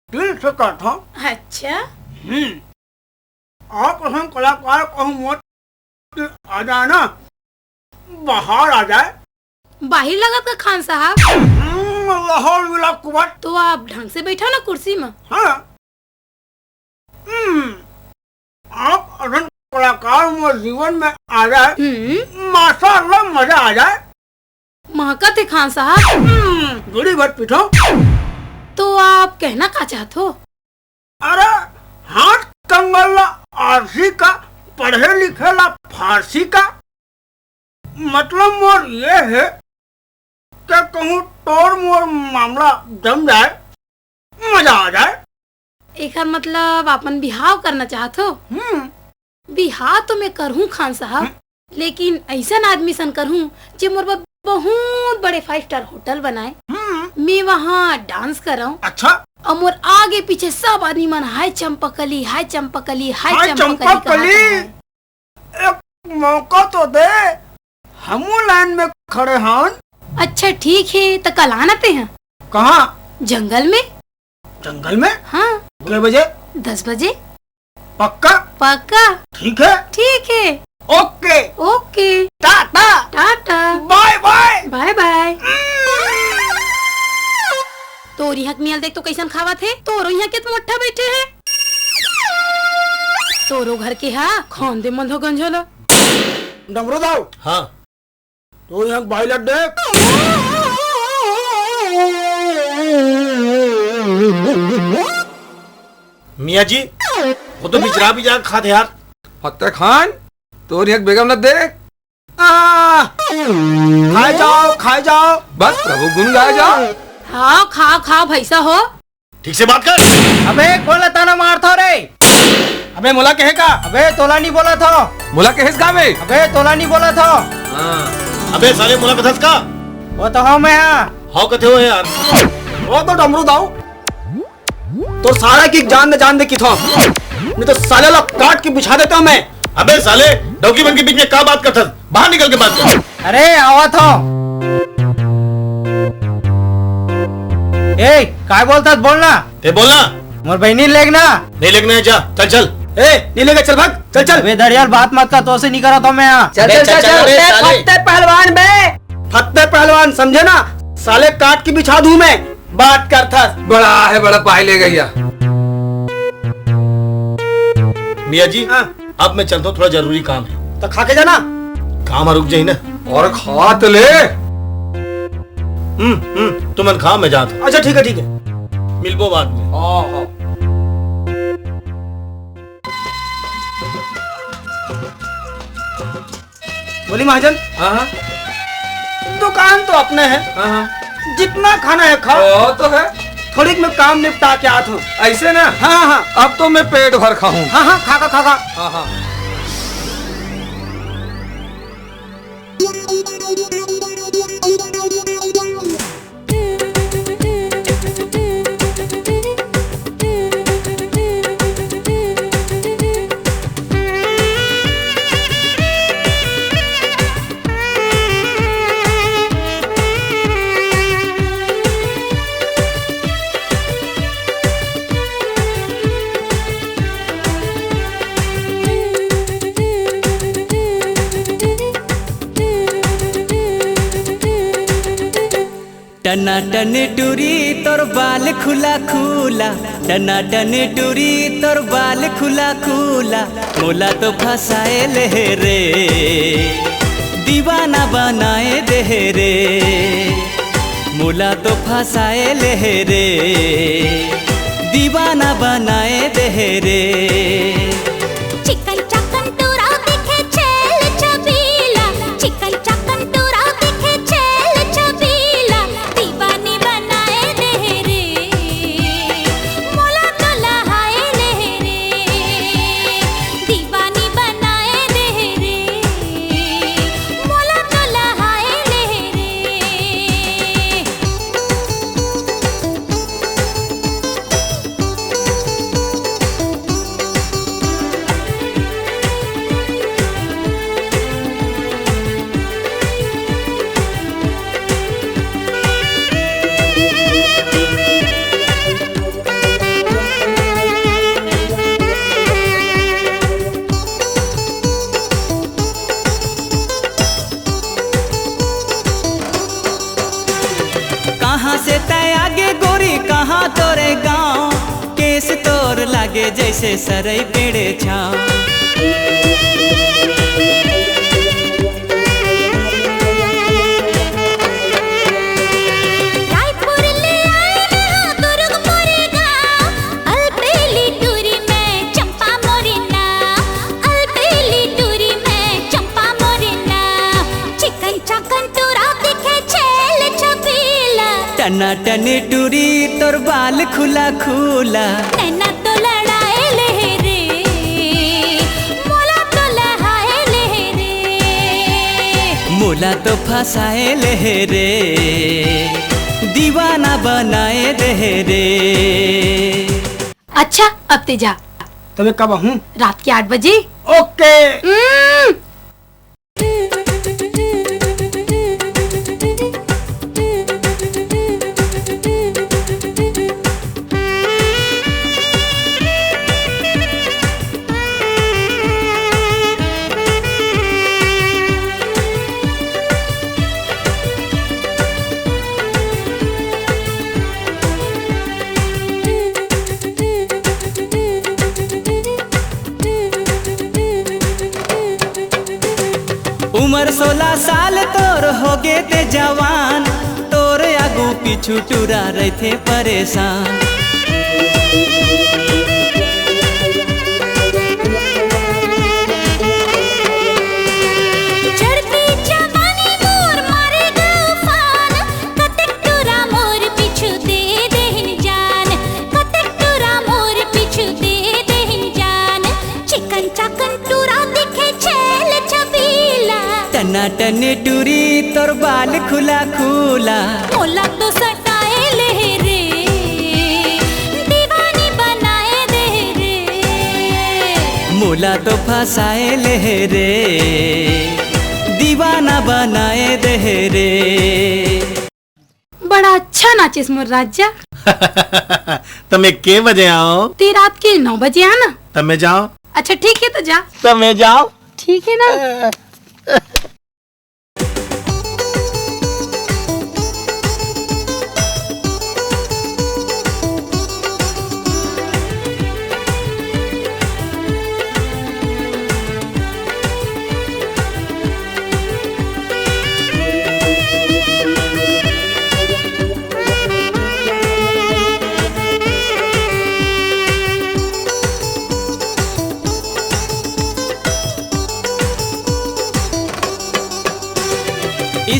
दिल से करता हूँ। अच्छा। हम्म। आप असन कलाकार कहूँ मत कि आ जाए ना, बाहर आ जाए। बाहिर लगत का खान साहब? हम्म, लाहौल विला कुवत। तो आप ढंग से बैठो ना कुर्सी में। हाँ। हम्म, आप असन कलाकार मोर जीवन में आ जाए, हम्म। माशाअल्लाह, मजा आ जाए। महकत हे खान साहब। हम्म, बीड़ी भर पीठो। तो आप कहना का चाहत हो? अरे, हाथ कंगल ला आरसी का, पढ़े लिखे ला फारसी का। मतलब मोर ये है कि कहूँ तोर मोर मामला जम जाए, मजा आ जाए। एकर मतलब आपन बिहाव करना चाहत हो? हम्म। बिहाव तो मैं करहूँ खान साहब, हम्म। लेकिन ऐसन आदमी सन करहूँ जे मोर बर बहुत बड़े five star hotel बनाए। हम्म। मैं वहाँ dance करऊँ। अच्छा। अउ मोर आगे पीछे सब आदमी मन हाय चंपकली, हाय चंपकली, हाय हाय चंपकली कहत चंपकली। रहे। एक मौका तो दे, हमू line में खड़े हन। अच्छा ठीक हे, त कल आना ते हैं। कहाँ? जंगल में। जंगल में? हाँ। के बजे? दस बजे। पक्का? पक्का। ठीक है। ठीक है। OK। OK। Tata. Tata. Bye bye। Bye bye। तोर इहाँ के मियाँ ल देख तो कइसन खावत हे, तोरो इहाँ के मोट्ठा बइठे हे। तोरो घर के हा, खान दे मंधा गंझा ला। डमरू दाऊ। हाँ। तोर इहाँ के बाई ल देख। मियाँ जी, वो तो बिचरा बिचरा खात हे यार। फत्ते खान, तोर इहाँ के बेगम ल देख। आ, खाए जाओ, खाए जाओ। बस प्रभु गुण गाए जाओ। खाओ, खाओ, खाओ भैसा हो। ठीक से बात कर। अबे कोन ला ताना मारथव रे? अबे मोला कहे का? अबे तोला नहीं बोलत हव। मोला कहेस का बे? अबे तोला नहीं बोलत हव। हाँ। अबे साले मोला कथस का? वो तो हव मैं हा। हव कथे हो यार। वो तो डमरू दाऊ। तोर सारा की जान दे, जान दे किथों। नहीं तो साले ला काट के बिछा देता हूँ मैं। अबे साले, डौकी मन के बीच में का बात करथस? बाहर निकल के बात कर। अरे, आवत हो। ए, काय बोलथस? बोल ना। ते बोल ना। मोर बहिनी लेग ना। नहीं लेगना है, जा, चल, चल। ए, नहीं लेगा, चल भाग, चल, चल। अबे धड़ियाल, बात मत कर, तोसे नहीं करत हो मैं यहाँ। चल, अबे चल, चल, चल, चल, चल, अबे साले। फत्ते पहलवान बे। फत्ते पहलवान, समझे ना? साले काट के बिछा दूं मैं। बात करथस। बड़ा है, बड़ा पाई ले गया। मियाँ जी, हाँ। अब मैं चलता हूँ, थोड़ा जरूरी काम है। तो खा के जाना। काम रुक जाई ना। और खा तो ले। हम्म, हम्म, तुमन खा, मैं जात हूँ। अच्छा, ठीक है, ठीक है। मिलबो बाद में। हाँ, हाँ। बोली महाजन। हाँ, हाँ। दुकान तो अपने है। हाँ, हाँ। जितना खाना है खाओ। वो तो है। थोड़ी मैं काम निपटा के आत हूँ। ऐसे ना? हाँ, हाँ। अब तो मैं पेट भर खाऊं। हाँ, हाँ, खा खा, खा खा। हाँ, हाँ। टनाटन टूरी तोर बाल खुला खुला, टनाटन टूरी तोर बाल खुला खुला, मोला तो फसाए ले रे, दीवाना बनाए दे रे, मोला तो फसाए ले रे, दीवाना बनाए दे रे। चिकन चाकन टूरा दिखे छेल छबीला, चिकन चाकन टूरा दिखे छेल छबीला, दीवानी बनाए दे रे, मोला तो लहाए ले रे, दीवानी बनाए दे रे, मोला तो लहाए ले रे। कहाँ से तै आगे गोरी, कहाँ तोरे गाँव? केस तोर लागे जैसे सरई पेड़े छाँव। रायपुर ले आए मैं हो दुर्ग मोरे गाँव, अलबेली टूरी में चंपा मोरे नाम, अलबेली टूरी में चंपा मोरे नाम। चिकन चाकन टूरा दिखे छेल छबीला। टनाटन टूरी तोर बाल खुला खुला। नैना तो लड़ाए ले रे, मोला तो लहाए ले रे। मोला तो फसाए ले रे, दीवाना बनाए दे रे। अच्छा, अब ते जा। तबे कब आहूँ? रात के आठ बजे। ओके। हम्म। उमर सोला साल तोर होगे ते जवान, तोर आगू पीछू टूरा रहिथे परेशान। चढ़ती जवानी मोर मारे गा उफान, कतेक टूरा मोर पीछू दे देहिन जान, कतेक टूरा मोर पीछू दे देहिन जान। चिकन चाकन टूरा दिखे छेल छबीला। टनाटन टूरी तोर बाल खुला खुला। मोला तो सटाए ले रे, दीवानी बनाए दे रे। मोला तो फंसाए ले हे रे, दीवाना बनाए दे हे रे। बड़ा अच्छा नाचेस मोर राजा। त मैं के बजे आऊं? ते रात के नौ बजे आना। त मैं जाऊं? अच्छा ठीक है, तो जा। त मैं जाऊं? ठीक है ना।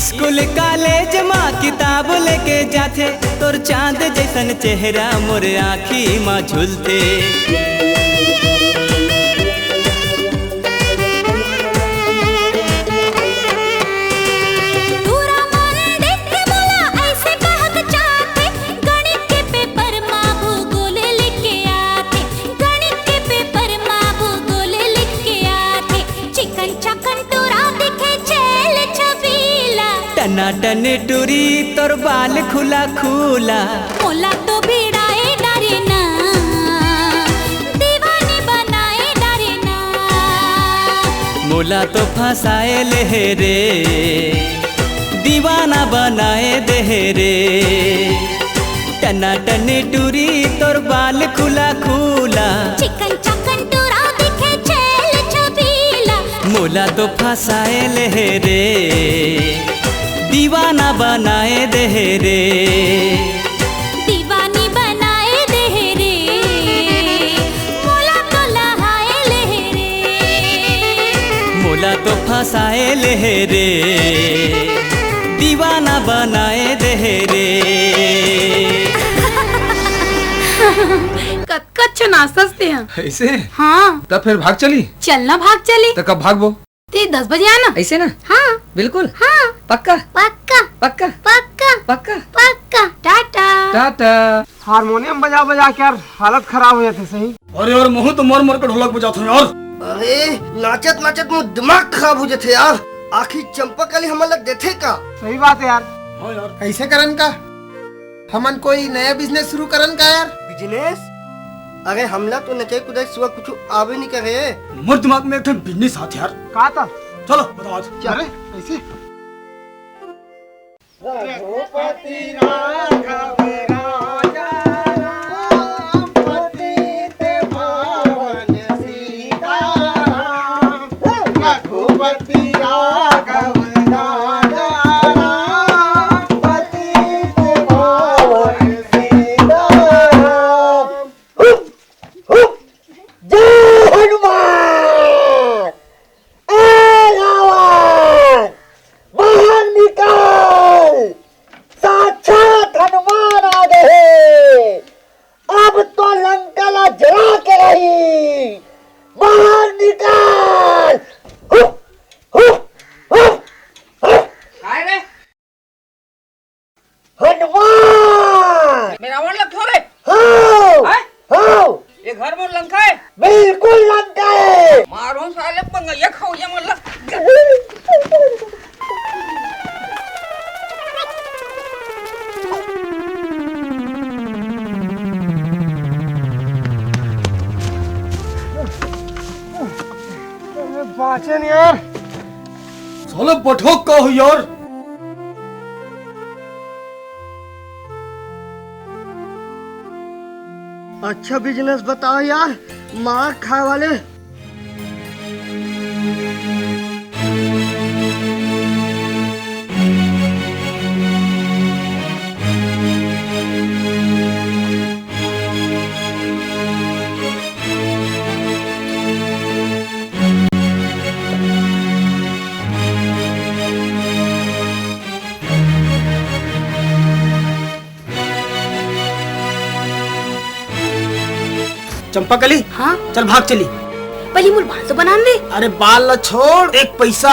स्कूल कॉलेज मा किताब लेके जाथे, तोर चांद जैसन चेहरा मोर आँखी मा झुलथे। टूरा मोरे देख के मोला ऐसे कहत चाहथे, गणित के पेपर मा भूगोल लिख के आथे, गणित के पेपर मा भूगोल लिख के आथे। चिकन चकन टूरा दिखे चैल छबीला। टनाटन टूरी तोर बाल खुला खुला। मोला तो भिड़ाए डारे ना, दीवानी बनाए डारे ना। मोला तो फंसाए ले हे रे, दीवाना बनाए दे हे रे। टनाटन टूरी तोर बाल खुला खुला। चिकन चकन टूरा दिखे चैल छबीला। मोला तो फंसाए ले हे रे, दीवाना बनाए दे हे रे। दीवानी बनाए दे हे रे, मोला तो लहाए ले हे रे। मोला तो फंसाए ले हे रे, दीवाना बनाए दे हे रे। कतका अच्छा नाचत हे। ऐसे? हाँ। तब फिर भाग चली? चलना भाग चली। तो कब भागबो? ते दस बजे आना। ऐसे ना? हाँ। बिल्कुल? हाँ। पक्का? पक्का। पक्का? पक्का। पक्का। पक्का। टाटा। टाटा। हारमोनियम बजा बजा के यार हालत खराब हो जाथे सही। अरे यार, महूं तो मर मर के ढोलक बजात हूं यार। अरे, नाचत नाचत मोर दिमाग खराब हो जाथे यार। आखिर चंपा कली हमन ला देथे का? सही बात है यार। हाँ यार। ऐसे करन का? हमन कोई नया बिजनेस शुरू करन का यार? बिजनेस? अरे हमला तो नचई कुदई सिवा कुछु आवे नहीं करे। मोर दिमाग में एक ठन बिजनेस आत यार। का था? चलो बताओ आज। क्या रे? कैसे? रघुपति राघव राजा राम पतित पावन सीताराम। रघुपति राघव राजा राम पतित पावन सीताराम। हुप, हुप, जय हनुमान। ए रावण, बाहर निकल, साक्षात हनुमान आ गए। अब तो लंका ला जला के रही। बाहर निकल। Hoop, hoop, hoop, hoop. काय रे? हनुमान। मैं रावण लगथों रे? हाँ। हैं? हाँ। ये घर मोर लंका है? बिल्कुल लंका है। मारो साले पंगैया खवैया मन ला। अरे बाँचे नहीं यार। साले बठोक का हो यार? अच्छा बिजनेस बताओ यार, मार खाए वाले। चंपा कली, हाँ? चल भाग चली। पहले मोर बाल तो बनान दे। अरे बाल ला छोड़, एक पैसा।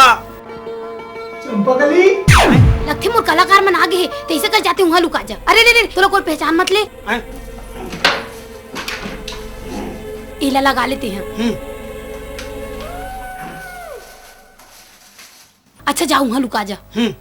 चंपा कली। लगथे मोर कलाकार मन आ गे हे, तइसे कर जाते उहाँ लुका जा। अरे रे रे, तोला कोई पहचान मत ले। हैं? एला लगा लेते हैं। हम्म। अच्छा, जा उहाँ लुका जा। हम्म।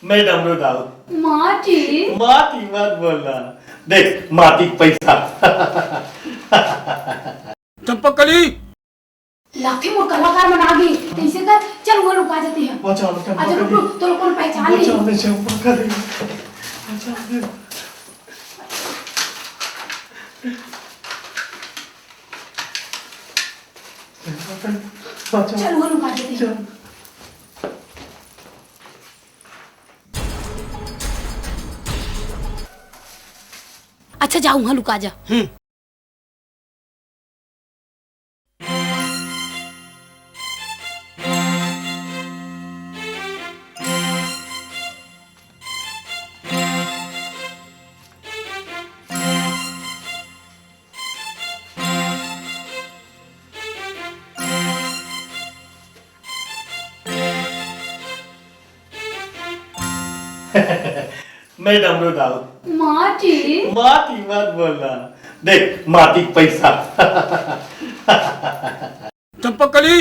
मैं डमरू दाऊ। माटी। माटी मत बोलना। देख, माटी के पैसा। चंपकली। लाथे मोर कलाकार मन आगे, तइसे कर, चल वो लोग आ जाते हैं। बचाओ, चंपकली। अच्छा, रुक, रुक, तो लोग को पहचान नहीं। बचाओ, मैं चंपकली। बचाओ, मैं। चंपकली, बचाओ। चल वो लोग आ जाते हैं। चल। अच्छा, जा उहाँ लुका जा। हम्म। मैं डमरू दाऊ। माटी। माटी मत बोलना। देख, माटी के पैसा। चंपकली।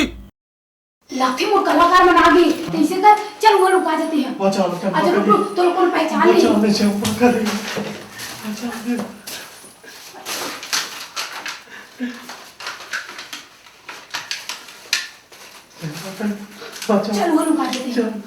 लाथे मोर कलाकार मन आगे, तइसे कर, चल वो लोग आ जाते हैं। बचाओ, चंपकली। अच्छा, रुक, रुक, तो लोग को पहचान नहीं। बचाओ, मैं चंपकली। बचाओ, मैं। चंपकली, बचाओ। चल वो लोग आ जाते हैं। चल।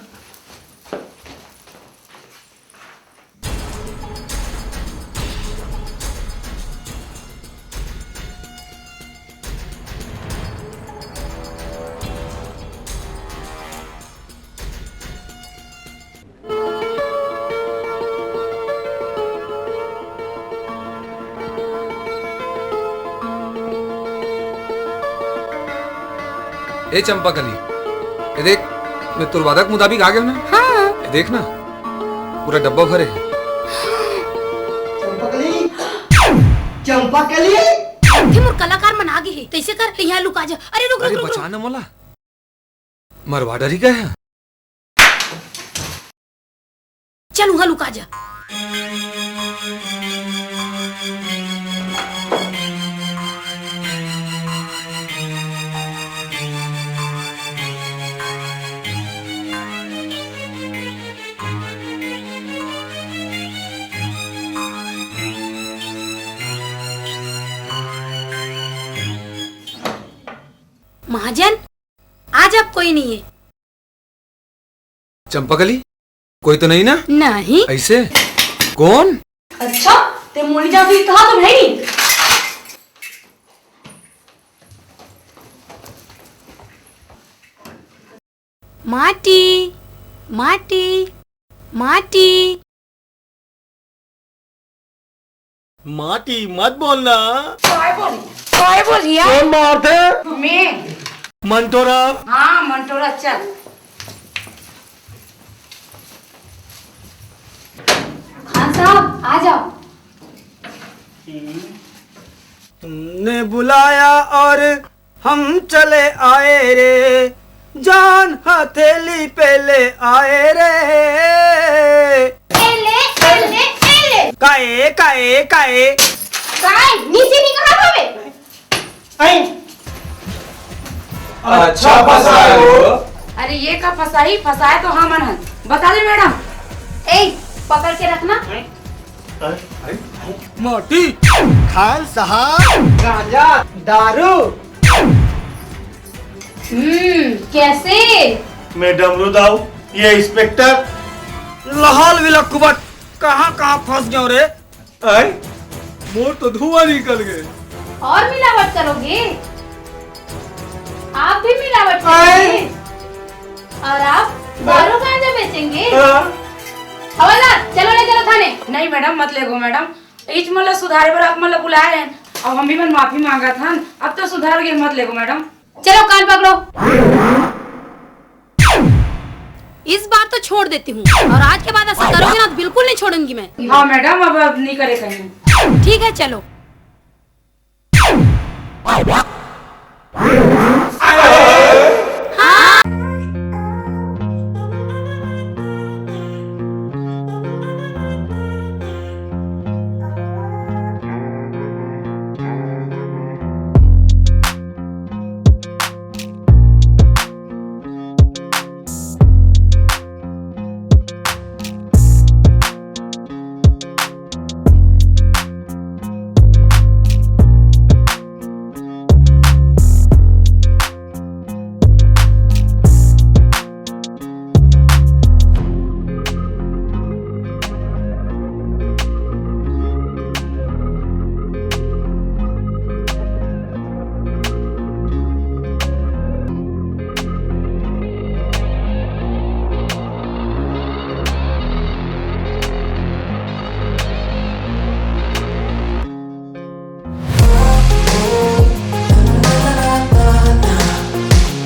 ए चंपाकली, ए देख, मैं तोर वादा के मुताबिक आ गेंव ना। हाँ। ए देख ना, पूरा डब्बा भरे हे। चंपाकली, चंपाकली। अरे मोर कलाकार मन आ गे हे, तइसे कर, तैं इहाँ लुका जा। अरे रुक, अरे रुक, रुक, बचा रुक। ना मोला, मरवा डरही का हे? चल, उहाँ लुका जा। महाजन, आज आप कोई नहीं है। चंपाकली, कोई तो नहीं ना? नहीं। अइसे? कोन? अच्छा, तैं मोर जाति कहा तो नहीं? माटी, माटी, माटी। माटी मत बोलना। काय बोली? काय बोली यार? कोन मारथे? मैं। मंटोरा। हाँ, मंटोरा, चल। खान साहब, आ जाओ। तुमने बुलाया और हम चले आए रे, जान हथेली पे ले आए रे। एले, एले, एले। काए, काए, काए। काए, नीचे निकल हवे। आई। अच्छा फंसाए हो। अरे ये का फंसाही, फंसाए तो हमन हन। बता दे मैडम। ए, पकड़ के रखना। माटी। खान साहब। गांजा, दारू। हम्म, कैसे? मैं डमरू दाऊ, ये इंस्पेक्टर। लहाल विला कुबट, कहाँ कहाँ फंस गयो रे? आय, मोर तो धुआं निकल गए। और मिलावट करोगे? आप भी मिलावट करोगे? और आप दारू गांजा बेचेंगे? हाँ। हवलदार, चलो ले चलो थाने। नहीं मैडम, मत लेगो मैडम। इच मन ला सुधारे बर आप मन ला बुलाए रहेन। अब हम भी मन माफी मांगत हन। अब तो सुधार गे, मत लेगो मैडम। चलो कान पकड़ो। इस बार तो छोड़ देती हूँ, और आज के बाद ऐसा करोगे ना तो बिल्कुल नहीं छोड़ूंगी मैं। हाँ मैडम, अब अब नहीं करे कहीं। ठीक है, चलो।